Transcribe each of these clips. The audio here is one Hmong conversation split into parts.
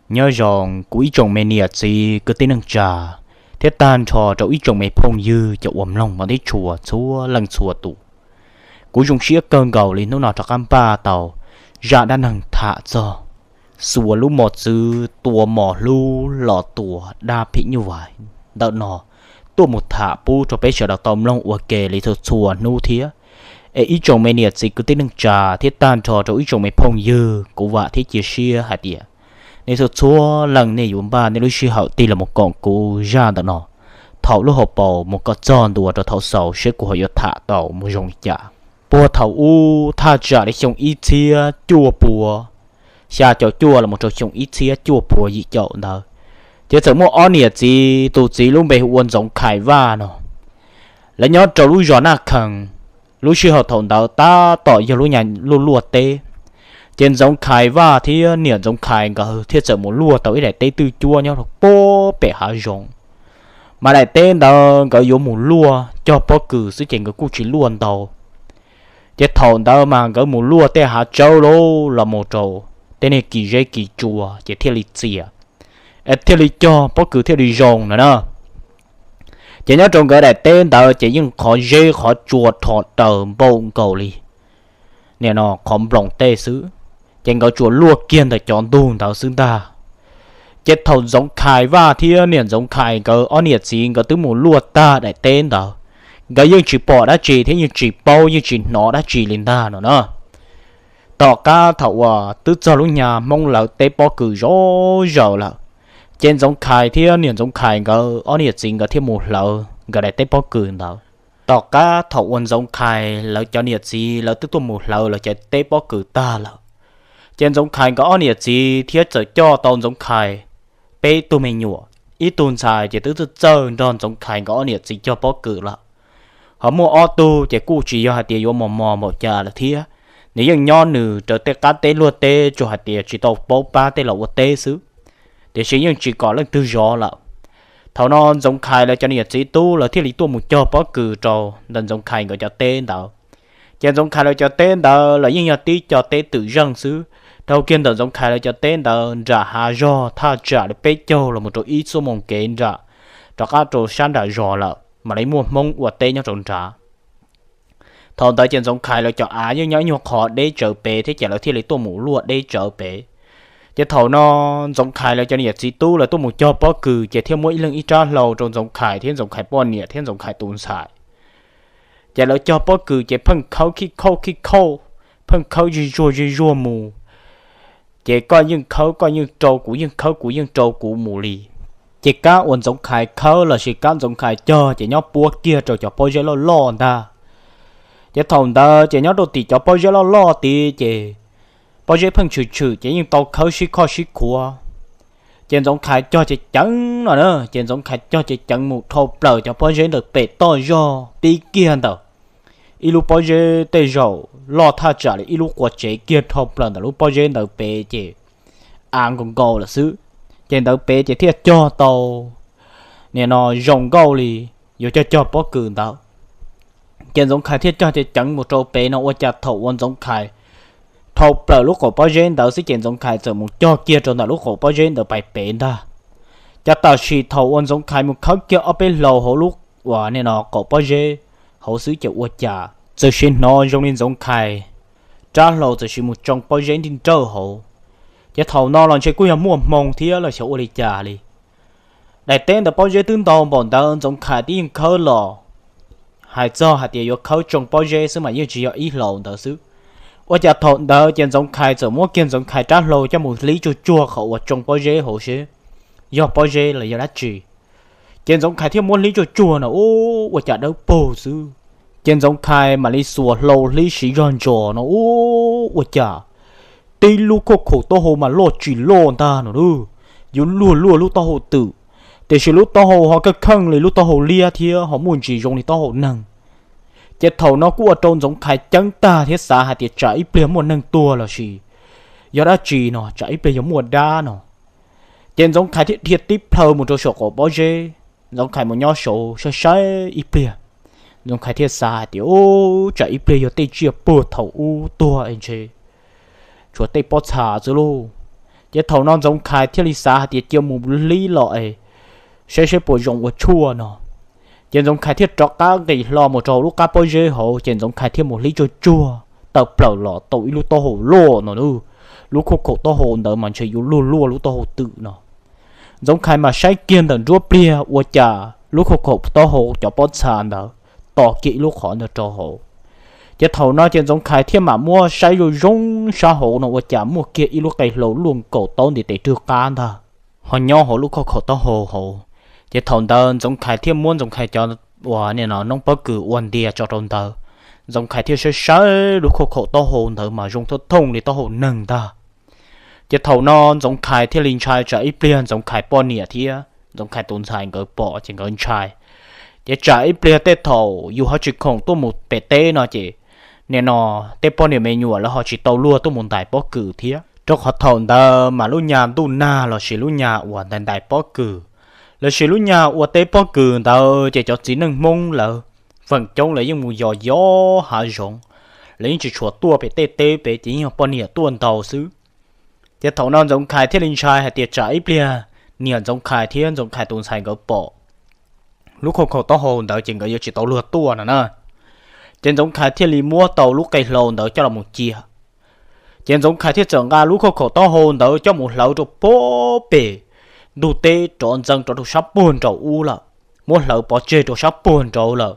Nyob zoo kuv ib tsoom me niam txiv kwv tij neej tsa, thiab tag nrho rau ib tsoom me phooj ywg cov uas mloog mas tib tshua txhua leej txhua tus. Kuv zoo siab kawg nkaus li hnub no rov qab npaj tau zaj dab neeg tham txog xuas lub mos txwv tua mos hlub los tua dab phim nyuj vais ntawm no tuaj mus tham pub rau peb sawv daws tau mloog ua ke li txhua txhua hnub thiab. Es ib tsoom me niam txiv kwv tij neej tsa thiab tag nrho rau ib tsoom me phooj ywg, kuv vam thiab cia siab hais tias nej txhua txhua leej nej yuav npaj nej lub sij hawm tig los mus koom kuv zaj ntawm no thaum lub hauv paus mus kom txog ntua rau thaum xaus seb kuv ho yuav tham tau mus zoo li cas. Puag thaum ub thaj tsam li xyoo ib txhiab cuaj pua xya caum cuaj los mus rau xyoo ib txhiab cuaj pua yim caum ntawd, ces txawm muaj ob niam txiv, tus txiv lub npe hu ua Ntxoov Khais Vaj no. Lawv nyob rau lub zos Naj Khees, lub sij hawm thaum ntawd tab tom yog lub nyuag luaj luaj teb. Ces Ntxoov Khais Vaj thiab niam Ntxoov Khais nkawd thiaj txawm mus luaj tau ib daim teb twj cuab nyob rau puag pem hav zoov. Mas daim teb ntawd nkawd yuav mus luaj cog pob kws xwb ces nkawd kuj tsis luaj ntau. Ces thaum ntawd mas nkawd mus luaj tej hav tsawb los mus rau tej niag kis zeb kis tsua ces thiaj li txias, es thiaj li cog pob kws thiaj li zoo no na. Ces nyob rau nkawd daim teb ntawd ces yeej qhov zeb qhov tsua rho raws npaum nkaus li nim no qhov nploos tej xwb, ces nkawd tsuas luaj kiag ntawm cov ntug ntawd xwb ntag. Ces thaum Ntxoov Khais Vaj thiab niam Ntxoov Khais nkawd ob niam txiv nkawd twb mus luaj tag daim teb ntawd, nkawd yeej tsis pom dab tsi thiab yeej tsis paub yeej tsis hnov dab tsi li ntag no na. Tom qab thaum uas twb txog lub nyuag Hmoob lawv teb pob kws zov zaws lawm, ces Ntxoov Khais thiab niam Ntxoov Khais nkawd ob niam txiv nkawd thiaj mus hlawv nkawd daim teb pob kws ntawd. Tom qab thaum uas Ntxoov Khais lawv cov niam txiv lawv twb tuaj mus hlawv lawv cov teb pob kws tag lawm, ces Ntxoov Khais nkawd ob niam txiv thiaj txawm coj tau Ntxoov Khais peb tug me nyuam, ib tug ntxhais ces twb txawj txawj nrog Ntxoov Khais nkawd ob niam txiv cog pob kws lawm. Ho muaj ob tug ces kuj tsis yog hais tias yuav mos mos npaum cas lawm thiab, nws yeej nyob nws raws tej qab teb luaj teb tsuas hais tias tsis tau paub pab tej los ua teb xwb, tiam sis yeej tsis kom leej twg zov lawm. Thaum no Ntxoov Khais lawv cov niam txiv tub lawv thiaj li tuaj mus cog pob kws rau ntawm Ntxoov Khais nkawd cov teb ntawd. Ces Ntxoov Khais lawv cov teb ntawd los yeej yog tib co teb twm zeej xwb. Dhau kiag ntawm Ntxoov Khais lawv cov teb ntawd nram hav zog thaj tsam li peb caug los mus rau ib xuab moos kev nram, rov qab rau sab nram zos lawm mam li muaj Hmoob ua teb nyob rau nrad. Thaum ntawd ces Ntxoov Khais lawv cov av yeej nyob ib nyuag qhov deb tsawv pem thiab ces lawv thiaj li tuaj mus luaj deb tsawv pem. Ces thaum no Ntxoov Khais lawv cov niam txiv tub lawv tuaj mus cog pob kws ces thiaj muab ib leeg ib rab hlau rau Ntxoov Khais thiab Ntxoov Khais poj niam thiab Ntxoov Khais tus ntxhais. Ces lawv cog pob kws ces pheej khawb khib khauj khib khauj, pheej khawb zig zuag zig zuag mus. Ces koj yeej khawb koj yeej rau kuv yeej khawb kuv yeej rau kuv mus li. Ces kab uas Ntxoov Khais khawb lossis kab Ntxoov Khais cog ces nyob puab kiag rau cov pob zeb loj loj ntag. Ces thaum ntawd ces nyob rau tim cov pob zeb loj loj tid ces pob zeb pheej tshwm tshwm ces yeej tau khawb sib khoj sib khuav. Ces Ntxoov Khais cog ceev ceev no na, ces Ntxoov Khais cog ceev ceev mus dhau plaws cov pob zeb ntawm pem toj zog tib kiag ntawm ib lub pob zeb tej zaum loj thaj tsam li ib lub quav tsev kiag dhau plaws ntawm lub pob zeb ntawd pem ces av nkaus nkaus lawm xwb. Ces ntawd pem ces thiaj cog tau nim no zoo nkauj li yuav cog cog pob kws ntawd. Ces Ntxoov Khais thiaj cog ceev ceev mus rau pem no ua cas thaum uas Ntxoov Khais dhau plaws lub qaum pob zeb ntawd xwb ces Ntxoov Khais txawm mus cog kiag rau ntawm lub qaum pob zeb ntawd pais pem ntag. Ces tam sim thaum uas Ntxoov Khais mus khawb kiag ob peb hlau hauv lub uas nim no qaum pob zeb hauv xwb ces ua cas txawm sim hnov zoo li Ntxoov Khais rab hlau txawm sim mus tsoo pob zeb nrij nrawj hauv. Ces thaum no los ntshe kuj yog muaj hmoo thiab los xyov ua li cas li. Daim teb ntawd pob zeb twb ntau npaum ntawd Ntxoov Khais twb yeej khawb los hais txog hais tias yuav khawb tsoo pob zeb xwb mas yeej tsis yog ib hlau ntawd xwb. Ua cas thaum ntawd ces Ntxoov Khais txawm muab kiag Ntxoov Khais rab hlau coj mus hlib tsuag tsuag qhov uas tsoo pob zeb hauv seb yog pob zeb los yog dab tsi. Ces Ntxoov Khais thiaj muab hlib tsuag tsuag no ua cas dawb paug xwb. Ces Ntxoov Khais mam li xuas hlau hlib siv zog ntsos no ua cas tib lub khob khoom taub hau mas loj tsis loj ntag no lub, yuav luag luaj lub taub hau twm, tiam sis lub taub hau ho kaj kheej li lub taub hau liab thiab ho muaj ntsis zoo li taub hau neeg. Ces thaum no kuj ua rau Ntxoov Khais ceeb tag thiab xav hais tias tsam ib pliag muaj neeg tuag lossis yog dab tsi no, tsam ib pliag yog muaj dab no. Ces Ntxoov Khais thiaj dhia tib plhaw mus rau saum qaum pob zeb. Ntxoov Khais mus nyob saud saib saib ib pliag, Ntxoov Khais thiaj xav hais tias, Ub, tsam ib pliag yog tej tsiaj puag thaum ub tuag es ntshe tshuav tej pob txha xwb lauj. Ces thaum no Ntxoov Khais thiaj li xav hais tias cia mus hlib los es saib saib puas zoo ua tshuaj no. Ces Ntxoov Khais thiaj rov qab nqis hlo mus rau lub qab pob zeb hauv, ces Ntxoov Khais thiaj mus hlib tsuag tsuag tawm plaws los tau ib lub taub hau loj no. Lub khuab khaum taub hau ntawd mas ntshe yuav luaj luaj lub taub hau twm no. Ntxoov Khais mas saib kiag ntawm nruab pliag ua cas lub khuab khaum taub hau cov pob txha ntawd to kiag ib lub qhov ntawd rau hauv. Ces thaum no ces Ntxoov Khais thiaj mam muab saib zoo zoo sab hauv no ua cas muaj kiag ib lub qe hlau luaj nkaus taub ntiv tes rwg qab ntag, ho nyob hauv lub khuab khaum taub hau hauv. Ces thaum ntawd Ntxoov Khais thiaj muab Ntxoov Khais cov uas nim no noob pob kws ua ntias tso rau ntawd. Ntxoov Khais thiaj saib saib lub khuab khaum taub hau ntawd mas zoo thooj thooj li taub hau neeg ntag. Ces thaum no Ntxoov Khais thiaj li ntshai tsam ib pliag Ntxoov Khais poj niam thiab Ntxoov Khais tus ntxhais nkawd pom ces nkawd ntshai. Ces tsam ib pliag tej thaum yus ho tsis khoom tuaj mus pem teb no ces nim no tej poj niam me nyuam lawv ho tsis tau luag tuaj mus ntais pob kws thiab, rau qhov thaum ntawd mas lub nyas ntuj nag lossis lub nyas uas ntais ntais pob kws lossis lub nyas ua teb pob kws ntawd ces cov txiv neej Hmoob lawv feem coob lawv yeej mus yos yos hav zoov, lawv yeej tsis tshua tuaj pem tej teb pem ces yeej yog poj niam tuaj ntau xwb. Ces thaum no Ntxoov Khais thiaj li ntshai hais tias tsam ib pliag niam Ntxoov Khais thiab Ntxoov Khais tus ntxhais nkawd pom lub khuab khaum taub hau ntawd ces nkawd yuav tsis tau luag tuaj no na. Ces Ntxoov Khais thiaj li muab tau lub qe hlau ntawd coj los mus cia. Ces Ntxoov Khais thiaj txawm nqa lub khuab khaum taub hau ntawd coj mus hlawv rau pem ntug teb rov ntxeev rov rau sab puag nraud ub lawm, muab hlawv pov tseg rau sab puag nraud lawm.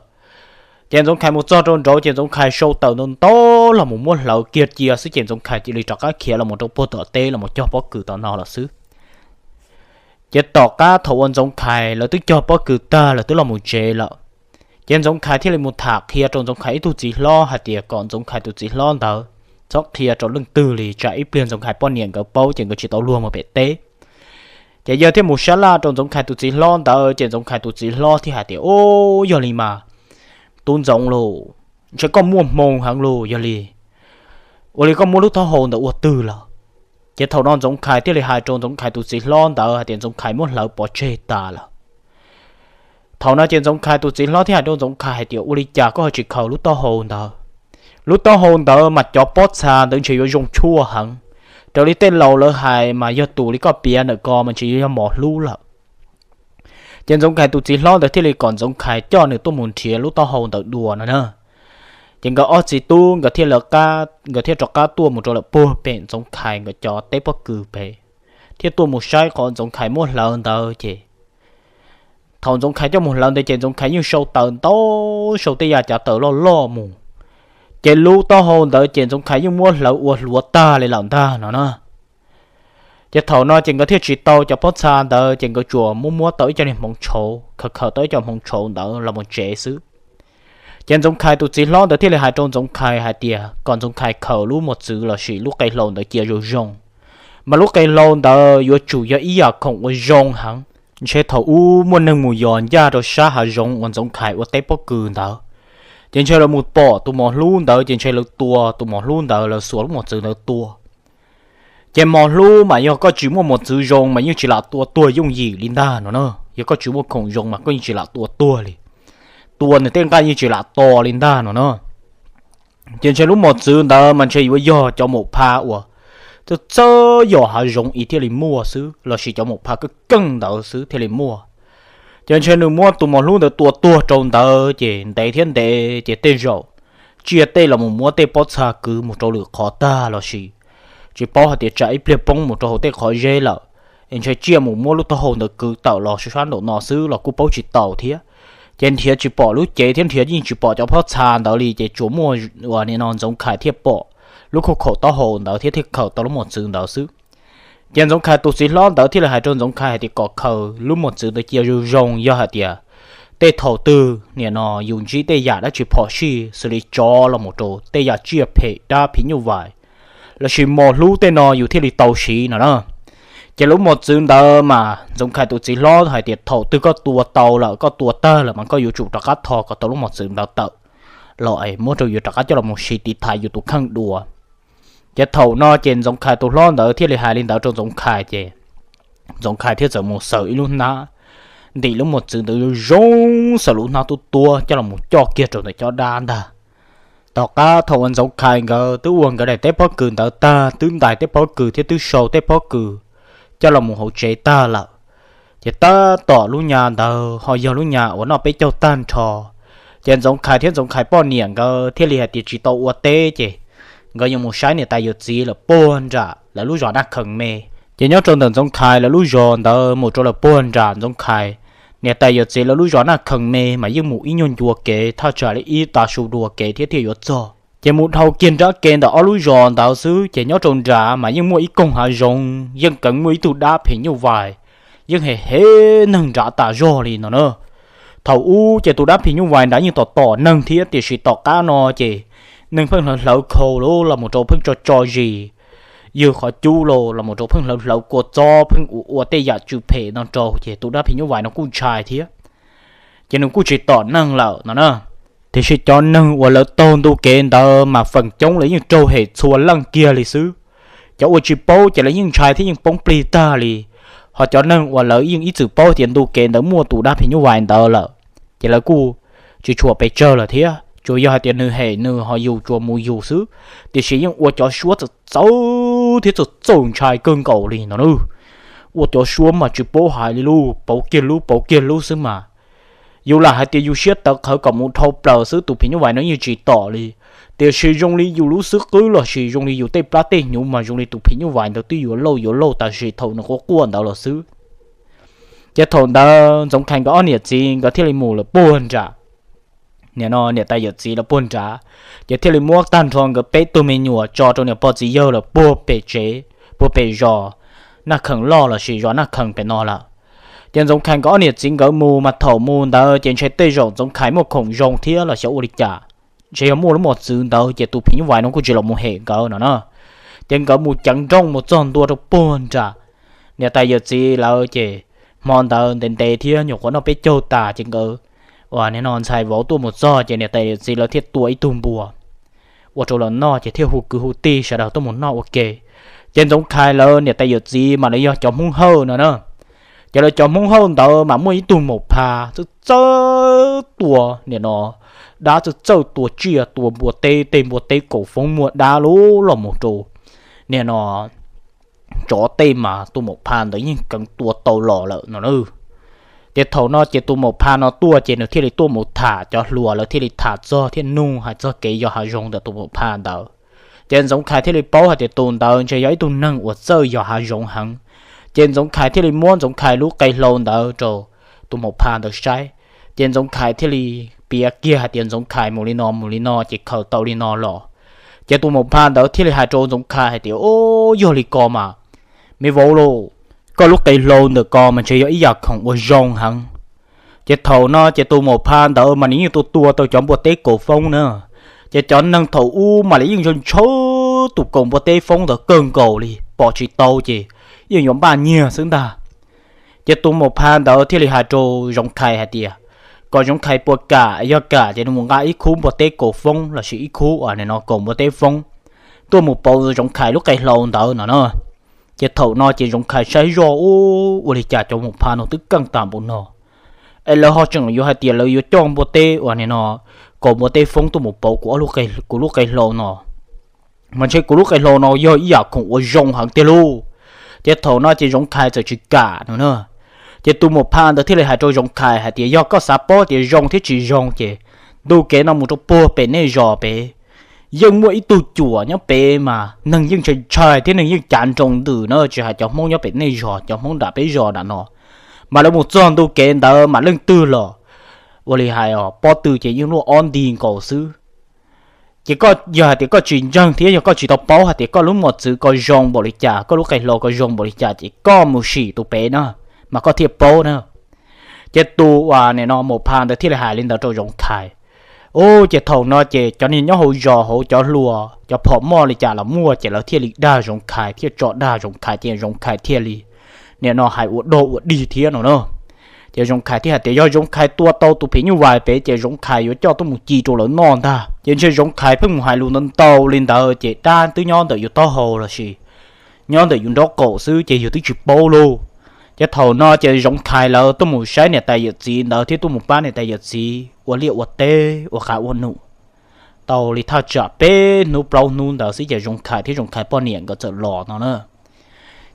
Ces Ntxoov Khais mus txog rau nraud ces Ntxoov Khais sau taws ntau ntau los mus muab hlawv kiag cia xwb ces Ntxoov Khais cia li rov qab khiav los mus rau puag tom teb los mus cog pob kws tom no lawm xwb. Ces tom qab thaum uas Ntxoov Khais lawv twb cog pob kws tag lawv twb los mus tsev lawm, ces Ntxoov Khais thiaj li mus tham qhia rau Ntxoov Khais ib tug txiv hlob hais tias kom Ntxoov Khais tus txiv hlob ntawd txhob qhia rau leej twg li tsam ib pliag Ntxoov Khais poj niam nkawd paub ces nkawd tsis tau luag mus pem teb. Ces yawg thiaj mus sab laj rau Ntxoov Khais tus txiv hlob ntawd ces Ntxoov Khais tus txiv hlob thiaj hais tias, Ub, yog li mas tub Ntxoov lauj, ntshe koj muaj hmoo heev lauj, yog li ua li koj muab lub taub hau ntawd ua twg lawm? Ces thaum no Ntxoov Khais thiaj li hais rau Ntxoov Khais tus txiv hlob ntawd hais tias Ntxoov Khais muab hlawv pov tseg tas lawm. Thaum no ces Ntxoov Khais tus txiv hlob thiaj hais rau Ntxoov Khais hais tias, Ua li cas koj ho tsis khaws lub taub hau ntawd? Lub taub hau ntawd mas cov pob txha ntawd ntshe yuav zoo tshuaj heev. Raws li tej laus lawv hais mas yog tus li koj piav ntawm ko mas ntshe yuav yog mos hlub lawm. Ces Ntxoov Khais tus txiv hlob ntawd thiaj li kom Ntxoov Khais coj nws tuaj mus nrhiav lub taub hau ntawd dua no na. Ces nkawd ob txiv tub nkawd thiaj lawv qab, nkawd thiaj rov qab tuaj mus rau lawm puag pem Ntxoov Khais nkawd cov teb pob kws pem, thiaj tuaj mus saib qhov Ntxoov Khais muab hlawv ntawd ces thaum Ntxoov Khais coj mus hlawv ntawd ces Ntxoov Khais yeej sau taws ntau, sau tej yam cav taws loj loj mus, ces lub taub hau ntawd ces Ntxoov Khais yeej muab hlawv ua hluav tag li lawm ntag no na. Ces thaum no ces nkawd thiaj tsis tau cov pob txha ntawd ces nkawd tsuas muab muab tau ib co niag hmoov tshauv, khaws khaws tau ib co hmoov tshauv ntawd los mus tsev xwb. Ces Ntxoov Khais tus txiv hlob ntawd thiaj li hais rau Ntxoov Khais hais tias kom Ntxoov Khais khaws lub mos txwv lossis lub qe hlau ntawd cia zoo zoo, mas lub qe hlau ntawd yuav tsum yog ib yam khoom uas zoo heev. Ntshe thaum ub muaj neeg mus yos ncaj rau sab hav zoov uas Ntxoov Khais ua teb pob kws ntawd, ces ntshe lawv mus pom tus mos hlub ntawd ces ntshe lawv tua tus mos hlub ntawd, lawv xuas lub mos txwv ntawd tua. Ces mos hlub mas yog koj tsis muaj mos txwv zoo mas yeej tsis lam tua tuag yooj yim li ntag no na. Yog koj tsis muaj khoom zoo mas koj yeej tsis lam tua tuag li, tua nws tej nqaij yeej tsis lam to li ntag no na. Ces ntshe lub mos txwv ntawd mas ntshe yuav yog cov maum pha uas txawj txawj yos hav zoov ib thiaj li muaj xwb lossis cov maum pha keej keej ntawd xwb thiaj li muaj. Ces ntshe nws muab tus mos hlub ntawd tua tuag rau ntawd ces ntev thiab ntev ces tej zaum tsiaj tej los mus muab tej pob txha kwv mus rau lwm qhov tag lossis tsis paub hais tias tsam ib pliag poob mus rau hauv tej qhov zeb lawm, es ntshe tsiaj mus muab lub taub hau ntawd kwv tawm los sab nraum no xwb los kuj paub tsis tau thiab. Ces nrhiav tsis pom lub cev thiab nrhiav yeej tsis pom cov pob txha ntawd li ces tsuas muaj uas nim no Ntxoov Khais thiaj pom lub khuab khaum taub hau ntawd thiab thiaj khaws tau lub mos txwv ntawd xwb. Ces Ntxoov Khais tus txiv hlob ntawd thiaj li hais rau Ntxoov Khais hais tias kom khaws lub mos txwv ntawd cia zoo zoo, yog hais tias tej thaum twg nim no yus ntsib tej yam dab tsi phom sij xws li tsov los mus rau tej yam tsiaj phem dab phim nyuj vais lossis mos hlub tej no yus thiaj li tau siv no na. Ces lub mos txwv ntawd mas Ntxoov Khais tus txiv hlob hais tias thaum twg koj tua tau lawm, koj tua tag lawm mas koj yuav tsum rov qab tho kom tau lub mos txwv ntawd tawm los es muab rau yuav rov qab coj los mus siv tiv thaiv yus tus kheej dua. Ces thaum no ces Ntxoov Khais tus hlob ntawd thiaj li hais li ntawd rau Ntxoov Khais ces Ntxoov Khais thiaj txawm mus xaws ib lub hnab ntim lub mos txwv ntawd zoo zoo, xaws lub hnab tuab tuab coj los mus coj kiag rau ntawm cov dab ntag. Tom qab thaum uas Ntxoov Khais nkawd twb ua nkawd daim teb pob kws ntawd tag, twb ntais teb pob kws thiab twb sau teb pob kws coj los mus hauv tsev tag lawm, ces tab tom lub nyas ntawd ho yog lub nyas uas noj peb caug tag nrho. Ces Ntxoov Khais thiab Ntxoov Khais poj niam nkawd thiaj li hais tias tsis tau ua teb ces nkawd yuav mus saib niam tais yawm txiv lawv puag nram lawv lub zos Naj Khees me. Ces nyob rau ntawm Ntxoov Khais lawv lub zos ntawd mus rau lawv puag nram Ntxoov Khais niam tais yawm txiv lawv lub zos Naj Khees me mas yeej mus ib nyuag ncua kev thaj tsam li ib tav su dua kev thiab thiaj yuav txog. Ces mus dhau kiag nrab kev ntawm ob lub zos ntawd xwb ces nyob rau nrad mas yeej muaj ib koog hav zoov, yeej keev muaj ib tug dab phim nyuj vais yeej hem hem neeg nrad tas zog li no na. Thaum ub ces tus dab phim nyuj vais nrad yeej tom tom neeg thiab, tiam sis tom qab no ces neeg pheej hlawv hlawv khau los los mus rau pheej tso tso zis, ywg qhov cub los los mus rau pheej hlawv hlawv kua txob, pheej ua ua tej yam tsw phem no rau, ces tus dab phim nyuj vais no kuj ntshai thiab, ces nws kuj tsis tom neeg lawm no na. Tiam sis cov neeg uas lawv taug ntu kev ntawd mas feem coob lawv yeej raug hem txhua leej kiag li xwb. Cov uas tsis paub ces lawv yeej ntshai thiab yeej poob plig tag li. Ho cov neeg uas lawv yeej ib txwm paub tias ntu kev ntawd muaj tus dab phim nyuj vais ntawd lawm, ces lawv kuj tsis tshua pes tsawg lawm thiab, tsuas yog hais tias nws hem nws ho yus tsuas mus yus xwb. Tiam sis yeej ua cov suab txawv txawv thiab txawv txawv ntshai kawg nkaus li no na. Ua cov suab mas tsis paub hais li lub, pauv kiag lub pauv kiag lub xwb mas. Yus lam hais tias yus siab tawv qhawv kom mus dhau plaws xwb tus phim nyuj vais no yeej tsis tom li. Tiam sis zoo li yus lub xwb qwb los sis zoo li yus tej plab tej hnyuv mas zoo li tus phim nyuj vais ntawd twb yuav lauj yuav lauj tam sim thaum nws quaj quaj ntawd los xwb. Ces thaum ntawd Ntxoov Khais nkawd ob niam txiv nkawd thiaj li mus lawm puag nram, nim no niam tais yawm txiv lawv puag nrad, ces thiaj li muab tag nrho nkawd peb tug me nyuam tso rau niam pog txiv yawg lawv puag pem tsev, puag pem zos Naj Khees loj los sis zos Naj Khees pem no lawm. Ces Ntxoov Khais nkawd ob niam txiv nkawd mus mas thaum mus ntawd ces ntshe tej zaum Ntxoov Khais muaj khoom zoo thiab los xyov ua li cas, ntshe yog muaj lub mos txwv ntawd ces tus phim nyuj vais no kuj tsis los mus hem nkawd no na. Ces nkawd mus ceev nrooj mus txog ntua rau puag nram niam tais yawm txiv lawv ces hmo ntawd ntev ntev thiab nyuam qhuav noj peb caug tas ces nkawd uas nim no ntxhais vauv tuaj mus txog ces niam tais yawm txiv lawv thiaj tua ib tug npua ua rau lawv noj ces thiaj hu kwv hu tij sawv daws tuaj mus noj ua ke. Ces Ntxoov Khais lawv niam tais yawm txiv mas lawv yog cov Hmoob Hawj no na. Ces lawv cov Hmoob Hawj ntawd mas muaj ib tug maum pha txawj txawj tua nim no dab, txawj txawj tua tsiaj tua npua teb, tej npua teb kaum foob muaj dab lub los mus rau nim no tsov tej mas tus maum pha ntawd yeej keev tua tau los lawm no na. Ces thaum no ces tus maum pha no tuaj ces nws thiaj li tuaj mus tham cov hluas, lawv thiaj li tham txog thiab nug hais txog kev yos hav zoov ntawm tus maum pha ntawd. Ces Ntxoov Khais thiaj li paub hais tias tus ntawd ntshe yog ib tug neeg uas txawj yos hav zoov heev. Ces Ntxoov Khais thiaj li muab Ntxoov Khais lub qe hlau ntawd rau tus maum pha ntawd saib. Ces Ntxoov Khais thiaj li piav kiag hais tias Ntxoov Khais mus li no mus li no ces khaws tau li no los. Ces tus maum pha ntawd thiaj li hais rau Ntxoov Khais hais tias, O, yog li ko mas, me vauv lauj, koj lub qe hlau ntawm ko mas ntshe yog ib yam khoom uas zoo heev. Ces thaum no ces tus maum pha ntawd mas nws yeej tua tua tau cov npua teb kaum foob na. Ces cov neeg thaum ub mas lawv yeej ntshaw ntshaw tus kaum npua teb foob ntawd kawg nkaus li, pom tsis tau ces yeej yuav npaj nyiag xwb ntag. Ces tus maum pha ntawd thiaj li hais rau Zoov Khais hais tias, kom Zoov Khais puas kam, yog kam ces nws mus nqa ib khub npua teb kaum foob lossis ib khub uas nim no kaum npua teb foob tuaj mus pauv Zoov Khais lub qe hlau ntawd no na. Ces thaum no ces Zoov Khais saib zoj, Ua li cas cov maum pha no twb keej tas npaum no, es lawv ho tseem yuav hais tias lawv yuav coj npua teb uas nim no kaum npua teb foob tuaj mus pauv kuv, kuv lub qe hlau no, mas ntshe kuv lub qe hlau no yog ib yam khoom uas zoo heev tiag lauj. Ces thaum no ces Zoov Khais txawm tsis kam no na. Ces tus maum pha ntawd thiaj li hais rau Zoov Khais hais tias, Yog koj xav paub tias zoo thiab tsis zoo ces ntu kev no mus rau puag pem nej zos pem, yeej muaj ib tug cuam nyob pem mas neeg yeej ntshai ntshai thiab neeg yeej cav nroo ntws na, tsis hais cov Hmoob nyob pem nej zos, cov Hmoob nram peb zos nram no, mas lawv mus txog ntu kev ntawd mas leej twg los ua li hais os, pob tw ces yeej luaj ob nti nkaus xwb. Ces koj yog hais tias koj tsis ntseeg thiab yog koj tsis tau paub hais tias koj lub mos txwv ko zoo npaum li cas, koj lub qe hlau ko zoo npaum li cas ces koj mus sim tus pem na, mas koj thiaj paub na. Ces tus uas nim no maum pha ntawd thiaj li hais li ntawd rau Zoov Khais. Ub, ces thaum no ces cov niag nyob hauv zos hauv cov hluas cov phom moj li cas los muaj ces lawv thiaj li dag Zoov Khais thiab tso dag Zoov Khais ces Zoov Khais thiaj li nim no hais ua dog ua dig thiab no na. Ces Zoov Khais thiaj hais tias yog Zoov Khais tua tau tus phim nyuj vais pem ces Zoov Khais yuav coj tuaj mus ci rau lawv noj ntag. Ces ntshe Zoov Khais pheej mus hais lus ntau ntau li ntawd ces dab twb nyob ntawm yus taub hau lossis nyob ntawm yus nraub qaum xwb ces yus twb tsis paub lauj. Ces thaum no ces Zoov Khais lawv tuaj mus saib niam tais yawm txiv ntawd thiab tuaj mus pab niam tais yawm txiv ua liaj ua teb ua qav ua num. tau li thaj tsam peb hnub plaub hnub ntawd xwb ces Zoov Khais thiab Zoov Khais poj niam nkawd txawm los no na.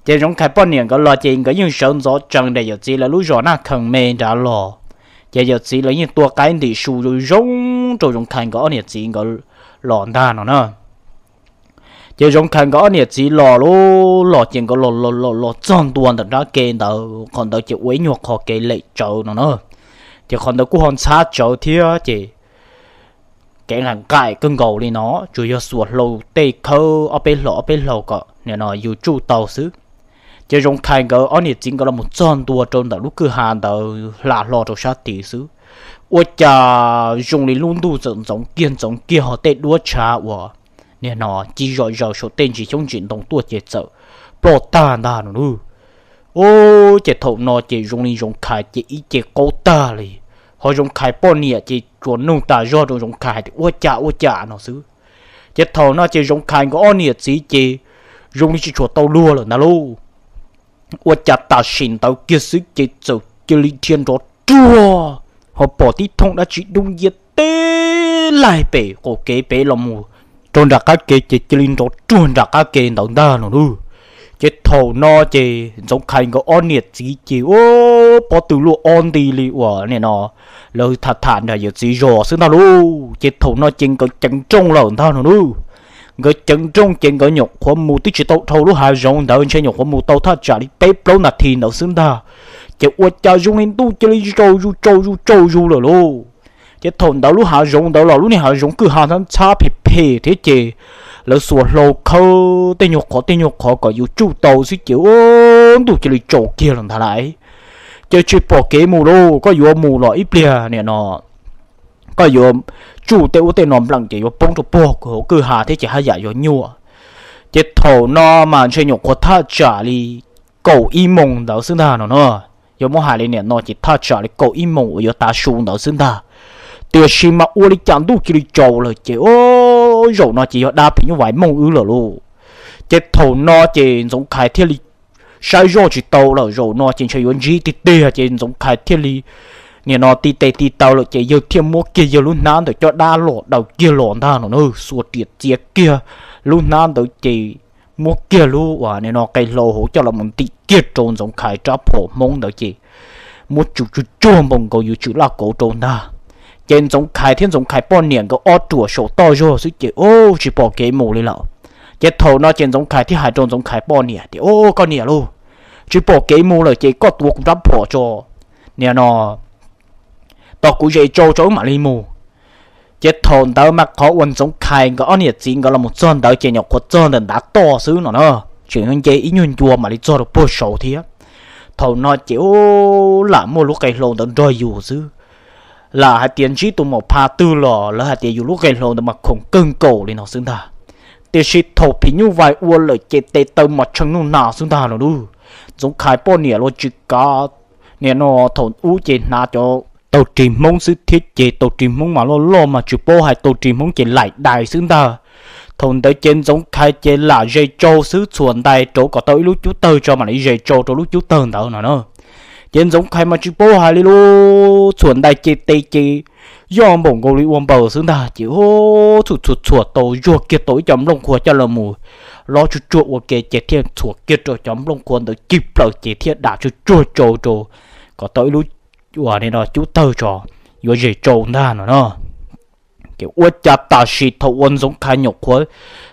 Ces Zoov Khais poj niam nkawd los ces nkawd yeej sawv ntxov tsees nram yawm txiv lawv lub zos Naj Khees me nrad los. Ces yawm txiv lawv yeej tua qaib ntim su zoo zoo rau Zoov Khais nkawd ob niam txiv nkawd los ntag no na. Ces Zoov Khais nkawd ob niam txiv los lub los ces nkawd los los los los txog ntua ntawm nrab ke ntawd, qhov ntawd ces ua ib nyuag qhov kev lem tsawv no na. Ces qhov ntawd kuj ho ntxhab tsawv thiab ces kev nqaim nqaim kawg nkaus li no, tsuas yog xuas hlau tej khawb ob peb hlau ob peb hlau kom nim no yus tsuj tau xwb. Ces Zoov Khais nkawd ob niam txiv nkawd los mus txog ntua rau ntawm lub kwj ha ntawd hla hlo rau sab tid xwb, ua cas zoo li lub ntuj txawm ntxoov kiag ntxoov kiag ho tej duab tshav uas nim no ci zom zaws saum tej ntsis xyoob ntsis ntoo tuaj ces txawm ploj tag ntag no na. Ub, ces thaum no ces zoo li Zoov Khais ces ib ce qaug tag li, ho Zoov Khais poj niam ces tsuas nug tas zog rau Zoov Khais hais tias ua cas ua cas no xwb. Ces thaum no ces Zoov Khais nkawd ob niam txiv ces zoo li tsis tshua tau luag lawm ntag lauj. Ua cas tam sim ntawd kiag xwb ces txawm cia li dhia nrov ruag, ho pom tib thooj dab tsi dub nciab teb laig pem qaum kev pem los mus rau nram qab ke ces cia li nrov ruag nram qab ke ntawd ntag no na. Ces thaum no ces Ntxoov Khais nkawd ob niam txiv ces ua pob tw luaj ob nti li uas nim no lawv tham tham nram yawm txiv zos xwb ntag lauj. Ces thaum no ces nkawd ceev nrooj lawm ntag no na. Nkawd ceev nrooj ces nkawd nyuam qhuav mus twb tsis tau dhau lub hav zoov ntawd, ntshe nyuam qhuav mus tau thaj tsam li peb plaub nas this ntawd xwb ntag, ces ua cas zoo li ntuj cia li tsaus zus tsaus zus tsaus zus lawm lauj. Ces thaum ntawd lub hav zoov ntawd los lub niag hav zoov kwj ha ntxhab ntxhab phem phem thiab ces lawv xuas hlau khawb tej nyuag qhov tej nyuag qhov kom yus tsuj tau xwb ces ua ntuj cia li tsaus kiag lawm ntag lauj. Ces tsis pom kev mus lauj, koj yuav mus los ib pliag nim no koj yuav tsuj tej ub tej no npleem ces yuav poob rau puag hauv kwj ha thiab ces haj yam yuav nyuaj. Ces thaum no mas ntshe nyuam qhuav thaj tsam li kaum ib moos ntawd xwb ntag no na. Yog muab hais li nim no ces thaj tsam li kaum ib moos uas yuav tav su ntawd xwb ntag. Tiam sis mas ua li cas ntuj cia li tsaus lawm ces ua zaum no ces yog dab phim nyuj vais mooj wb lawm lauj. Ces thaum no ces Ntxoov Khais thiaj li saib zoj tsis tau lawm, zaum no ces ntshe yuav ntsib tiag tiag ces Ntxoov Khais thiaj li nim no ti tes ti taw lawm ces yawg thiaj muab kiag yawg lub hnab ntawm coj dab los daws kiag los ntag no na, xuas riam txiav kiag lub hnab ntawd ces muab kiag lub uas nim no qe hlau hauv coj los mus ntim kiag rau Ntxoov Khais rab phom hmoob ntawd ces muab tsum tsuag tsuag npaum nkaus yuav tsum laj kauv rau ntag. Ces Ntxoov Khais thiab Ntxoov Khais poj niam nkawd ob ruam saum toj zog xwb ces ub tsis pom kev mus li lawm. Ces thaum no ces Ntxoov Khais thiaj hais rau Ntxoov Khais poj niam tias, Ub, koj niam lauj, tsis pom kev mus lawm ces koj tuav kuv rab phom tso, nim no tos kuv zes tsau tso wb mam li mus. Ces thaum ntawd mas qhov uas Ntxoov Khais nkawd ob niam txiv nkawd los mus txog ntawd ces nyuam qhuav txog ntawm ntav toj xwb no na, tseem nce ib nyuag ncua mam li txog rau puag saud thiab. Thaum no ces ub lam muaj lub qe hlau ntawd nrog yus xwb. Lam hais tias ntsib tus maum pha twg los lawv hais tias yus lub qe hlau ntawd mas khoom kawg nkaus li no xwb ntag. Tiam sis thaum phim nyuj vais ua lawm ces tes taw mas tshee nuj nas xwb ntag no lauj. Ntxoov Khais poj niam los tsis kav, nim no thaum ub ces hnav cov tau ris hmoob xwb thiab ces tau ris hmoob mas loj loj mas tsis paub hais tau ris hmoob ces laim dais xwb ntag. Thaum ntawd ces Ntxoov Khais ces lam zes tsau xwb, txhuam ntais rau kom tau ib lub cub tawg tso mam li zes tsau rau lub cub tawg ntawd no na. Ces Ntxoov Khais mas tsis paub hais li lub txhuam ntais ces tes ces yoj npaum nkaus li ua npaws xwb ntag ces ub txhum txhuam txhuam tau zuag kiag tau ib co nplooj qhuav coj los mus lob tsuj tsuag ua ke ces thiaj txhuam kiag rau cov nplooj qhuav ntawd cig plaws ces thiaj dam tsuj tsuag tsau rau kom tau ib lub uas nim no cub tawg tso yuav zes tsau ntag no na. Ces ua cas tam sim thaum uas Ntxoov Khais nyuam qhuav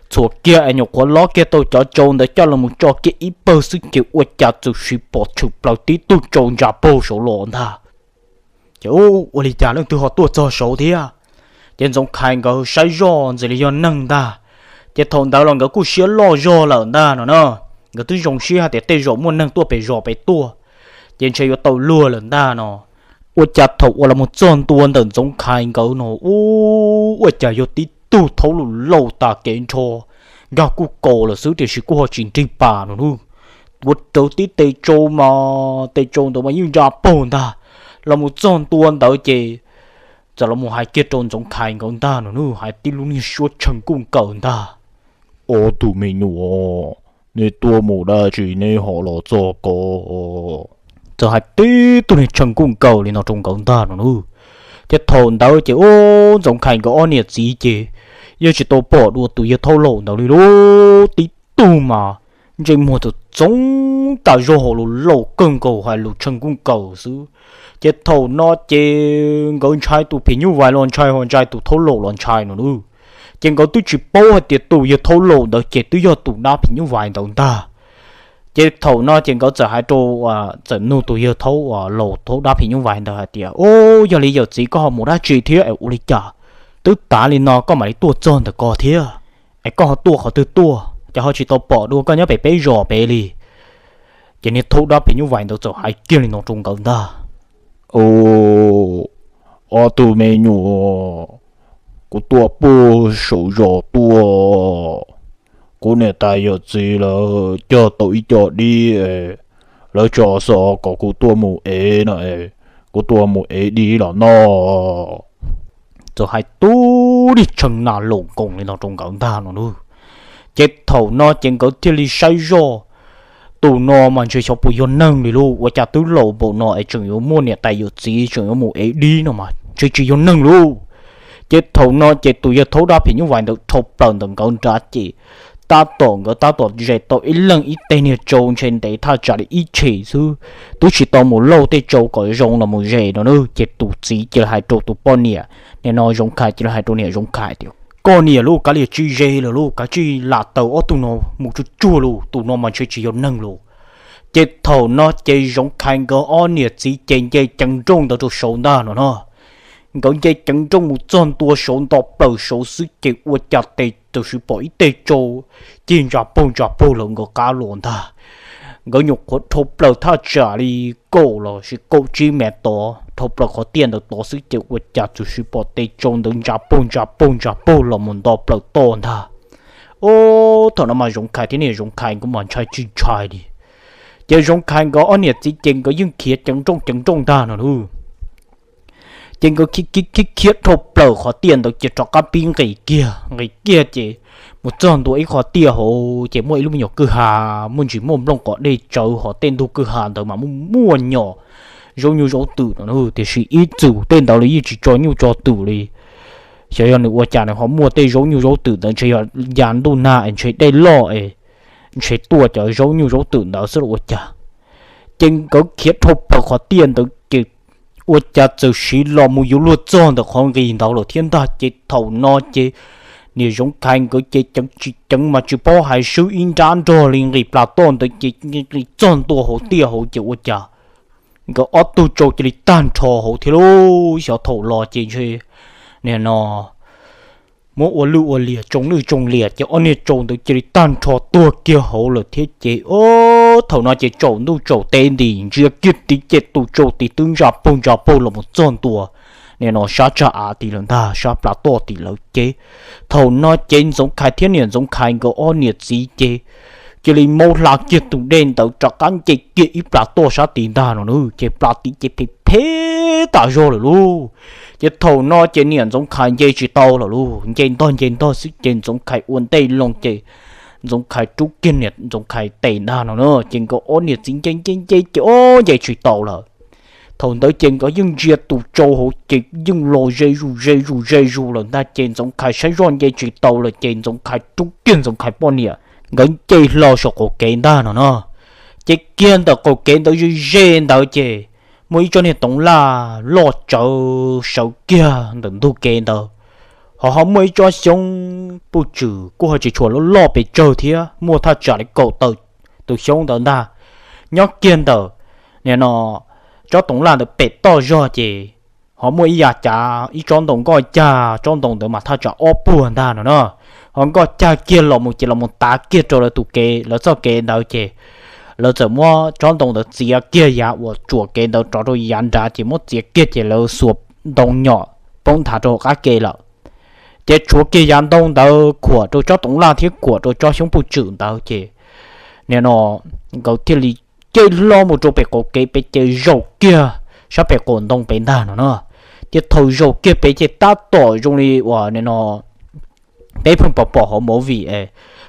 txhuam kiag es nyuam qhuav lob kiag tau cov tsau ntawd coj los mus tso kiag ib pawg xwb ces ua cas txawm sis pom tshwm plaws tib tug tsau ntsa paug saud los ntag. Ces ub ua li cas leej twg ho tuaj txog saud thiab? Ces Ntxoov Khais nkawd saib zoj ntxim li yog neeg ntag. Ces thaum ntawd los nkawd kuj siab loj zog lawm ntag no na. Nkawd twb zoo siab hais tias tej zaum muaj neeg tuaj pem zos pem tuaj, ces ntshe yuav tau luag lawm ntag no. Ua cas thaum uas los mus txog ntua ntawm Ntxoov Khais nkawd no ub ua cas yog tib tug thaub lus lauj tas kev nrho, nkag kuj kaus lawm xwb tiam sis kuj ho tsis nrig pas no na. Tuav rawv tib tes tsau mas tes tsau ntawd mas yeej ntsa paug ntag. Los mus txog ntua ntawd ces txawm los mus hais kiag rau Ntxoov Khais nkawd ntag no na, hais tib lub niag suab tshee kuj nkaws ntag. Ob tug me nyuam, nej tuaj mus dab tsi nej ho los txog ko? Txawm hais tib tug niag tshee kuj nkaws li no rau nkawd ntag no na. Ces thaum ntawd ces ub Ntxoov Khais nkawd ob niam txiv ces yeej tsis tau pom dua tus yawg thaub laus ntawd li lauj. Tib tug mas ntsej muag txoov txoov tas zog, hauv lus laus kawg nkaus, hais lus tshee kuj nkaus xwb. Ces thaum no ces nkawd ntshai tus phim nyuj vais los ntshai, ho ntshai tus thaub laus los ntshai no lauj. Ces nkawd twb tsis paub hais tias tus yawg thaub laus ntawd ces twb yog tus dab phim nyuj vais ntawd ntag. Ces thaum no ces nkawd txawm hais rau, txawm nug tus yawg thaub, laus thaub dab phim nyuj vais ntawd hais tias, Ub, yog li yawm txiv koj ho mus dab tsi thiab es ua li cas twb tav li no koj mam li tuaj txog ntawm ko thiab? Es koj ho tuaj qhov twg tuaj, ces ho tsis tau pom dua koj nyob pem peb zos pem li? Ces niag thaub dab phim nyuj vais ntawd txawm hais kiag li no rau nkawd ntag. Ob tug me nyuam, kuv tuaj puag saum zos tuaj, kuv niam tais yawm txiv lawv cog tau ib co dib, lawv tso xov kom kuv tuaj mus ev no, kuv tuaj mus ev dib los noj. Txawm hais tub lig tshee nas laus nkoos li no rau nkawd ntag no lauj. Ces thaum no ces nkawd thiaj li saib zoj, tus no mas ntshe xyov puas yog neeg li lauj, ua cas twb laus npaum no es tseem yuav muaj niam tais yawm txiv tseem yuav mus ev dib no mas ntshe tsis yog neeg lauj. Ces thaum no ces tus yawg thaub dab phim nyuj vais ntawd dhau plaws ntawm nkawd nrad ces tab tom nkawd tab tom zes tau ib leeg ib teg niag tsau ntshe ntev thaj tsam li ib tshem xwb, twb tsis tau mus lauj tej tsau kom zoo los mus zes no na. Ces tus txiv cia li hais rau tus poj niam, nim no Zoov Khais cia li hais rau niam Zoov Khais tias, Koj niam lauj, kav liam tsis zes lawm lauj, kav tsij lam taws ob tug no mus tsuag tsuag lauj, tus no mas ntshe tsis yog neeg lauj. Ces thaum no ces Zoov Khais nkawd ob niam txiv ces nce ceev nrooj ntawd rau saud ntag no no. Nkawd nce ceev nrooj mus txog ntua saud nto plaws saud xwb ces ua cas tes txawm sim pom ib teg tsau cig ntsa paug ntsa paug lawv nkawd qab los ntag. Nkawd nyuam qhuav dhau plaws thaj tsam li kaum los sis kaum tsib mev tod, dhau plaws qhov tiaj ntawd tod xwb ces ua cas txawm sim pom tes tsau ntawd ntsa paug ntsa paug ntsa paug los mus nto plaws toj ntag. Ub, thaum no mas Zoov Khais thiab niam Zoov Khais nkawd mas ntshai tsis ntshai li. Ces Zoov Khais nkawd ob niam txiv ces nkawd yeej khiav ceev nrooj ceev nrooj ntag no lauj. Ces nkawd khiav khiav khiav dhau plaws qhov tiaj ntawd ces rov qab pib nqis kiag nqis kiag ces mus txog ntua ib qhov tiaj hauv ces muaj ib lub me nyuam kwj ha, muaj ntsis muaj nplooj qos dej tsawv hos tej ntug kwj ha ntawd mas muaj muaj nyom zaub nyuj zaub twm no, tiam sis ib txwm tej ntawd los yeej tsis tso nyuj tso twm li. Xyov yog nws ua cas nws ho muaj tej zaub nyuj zaub twm ntawd, ntshe yog ya ntuj nag es ntshe dej loj es ntshe tuaj cov zaub nyuj zaub twm ntawd xwb los ua cas. Ces nkawd khiav dhau plaws qhov tiaj ntawd ces ua cas txawm siv los mus yuav luag txog ntawm qhov nqis ntawd lawm thiab ntag. Ces thaum no ces niam Zoov Khais nkawd ces ceev tsis ceev mas tsis paub hais swb ib nrab nrog li nqis plas toj ntawd ces nqis txog ntua hauv tiaj hauv ces ua cas nkawd ob tug tsau cia li tag nrho hauv thiab lauj. Xyov thaum los ces ntshe nim no muab ua lwj ua liam tsoo lwj tsoo liam ces ob niag tsau ntawd cia li tag nrho tuag kiag hauv lawm thiab ces, o, thaum no ces tsaus ntuj tsaus teb nti ntsia kiag tid ces tus tsau tid twb ntsa paug ntsa paug los mus txog ntua nim no sab tsag av tid lawm ntag, sab plas toj tid lawm ces thaum no ces Ntxoov Khais thiab niam Ntxoov Khais nkawd ob niam txiv ces cia li maub hla kiag tus dej ntawd rov qab nce kiag ib plas toj sab tid ntag no na, ces plas tid ces phem phem tas zog lawm lauj. Ces thaum no ces niam Ntxoov Khais nce tsis tau lawm lauj, nce ntog nce ntog xwb ces Ntxoov Khais ua ntej loo ces Ntxoov Khais rub kiag niam Ntxoov Khais tes ntag no na, ces nkawd ob niam txiv nce nce nce ces o nce tsis tau lawm. Thaum ntawd ces nkawd yeej ntsia tus tsau hauv ces yeej los ze zus ze zus ze zus lawm ntag ces Ntxoov Khais saib zoj nce tsis tau lawm ces Ntxoov Khais rub kiag Ntxoov Khais poj niam nkawd nce hlo saum qaum kev ntag no no. Ces kiag ntawm qaum kev ntawd ze ze ntawd ces muaj ib tsob niag toov laj loj tsawv sawv kiag ntawm ntug kev ntawd, ho ho muaj ib tsob xyoob puj tswm kuj ho tsis tshua loj loj pes tsawg thiab, muaj thaj tsam li kaum tawm tus xyoob ntawd ntag. Nyob kiag ntawm nim no tsob toov laj ntawd pem toj zog ces ho muaj ib yav cav ib tsob ntoo nkoj cag, tsob ntoo ntawd mas thaj tsam ob puag ntag no na. Ho nkoj cag kiag los mus ces los mus tav kiag rau lawv tus kev, lawv txoj kev ntawd ces lawv txawm muab tsob ntoo ntawd txiav kiag yav uas tsuam kev ntawd rov rau yav nrad ces muab txiav kiag ces lawv xuas ntoo nyom poob nthav rau qab ke lawm. Ces tshuav kiag yav ntoo ntawd khuam rau tsob toov laj thiab khuam rau tsob xyoob puj tswm ntawd ces nim no nkawd thiaj li ncaj hlo mus rau pem qaum kev pem ces zaum kiag sab pem qaum ntoo pem ntag no na. Ces thaum zaum kiag pem ces tab tom zoo li uas nim no peb pheej pom pom hauv movie es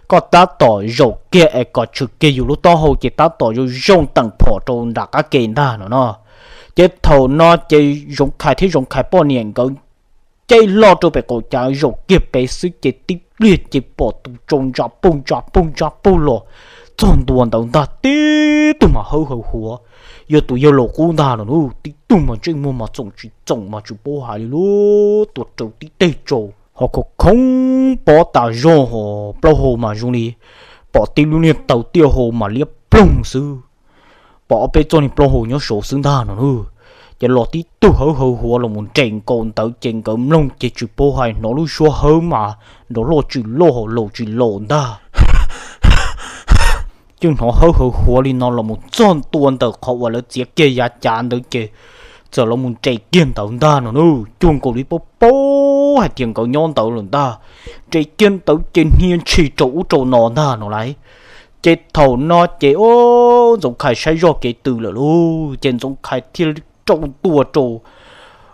koj tab tom zaum kiag es kom tshwm kiag yus lub taub hau ces tab tom zoo zoo teem phom rau nram qab ke ntag no no. Ces thaum no ces Zoov Khais thiab Zoov Khais poj niam nkawd caij loj rau pem qaum cav zaum kiag pem xwb ces tib pliag ces pom tus tsau ntsa pog ntsa pog ntsa pog los txog ntua ntawd ntag, tib tug mas hawb hawv huav. Yog tus yawg laus qub ntag los tib tug mas ntsej muag mas txoom tsis txoom mas tsis paub hais li lub tua raws tib teg tsau ho khov khoob pob tas zog ho plaub hau mas zoo li pom tib lub niag taw tiaj hau mas liab ploog xwb. Pom ob peb txoj niag plaub hau nyob saud xwb ntag no. Ces los tib tug hawb hawv huav los mus nres nkaus ntawd ces nkawd mloog ces tsis paub hais hnov lub suab hawb mas nrov loj tsis loj ho laus tsis laus ntag. Ces hnov hawb hawv huav li no los mus txog ntua ntawm qhov uas lawv txiav kiag yav cav ntawd ces txawm los mus nres kiag ntawd ntag no. Cuag nkaus li paub paub hais tias nkawd nyob ntawd lawm ntag. Nres kiag ntawd ces hnia ntshis rau ub rau no ntag no lauj. Ces thaum no ces Ntxoov Khais saib zoj kev tw lawm lauj, ces Ntxoov Khais thiaj li rau tua rau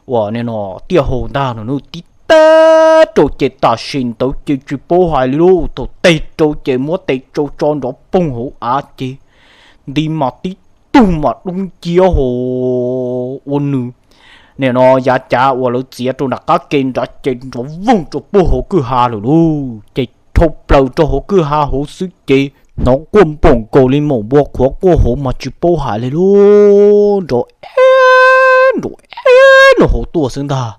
uas no tiaj hau ntag no, nws tib tag rau ces tam sim ntawd ces tsis paub hais li lauj, thaum tes rau ces muab tes tsau tso nrov poog hauv av ces nti mas tib tug mas dub nciab ho ua nws nim no yav cav uas lawv txiav rau nram qab ke nrad ces nrov voog rau puag hauv kwj ha lawm lauj. Ces dhau plaws rau hauv kwj ha hauv xwb ces hnov quaj npoom nkaus li maum npua qhuav quaj hauv mas tsis paub hais li lauj, nrov eb nrov eb nrov hauv tuaj xwb ntag.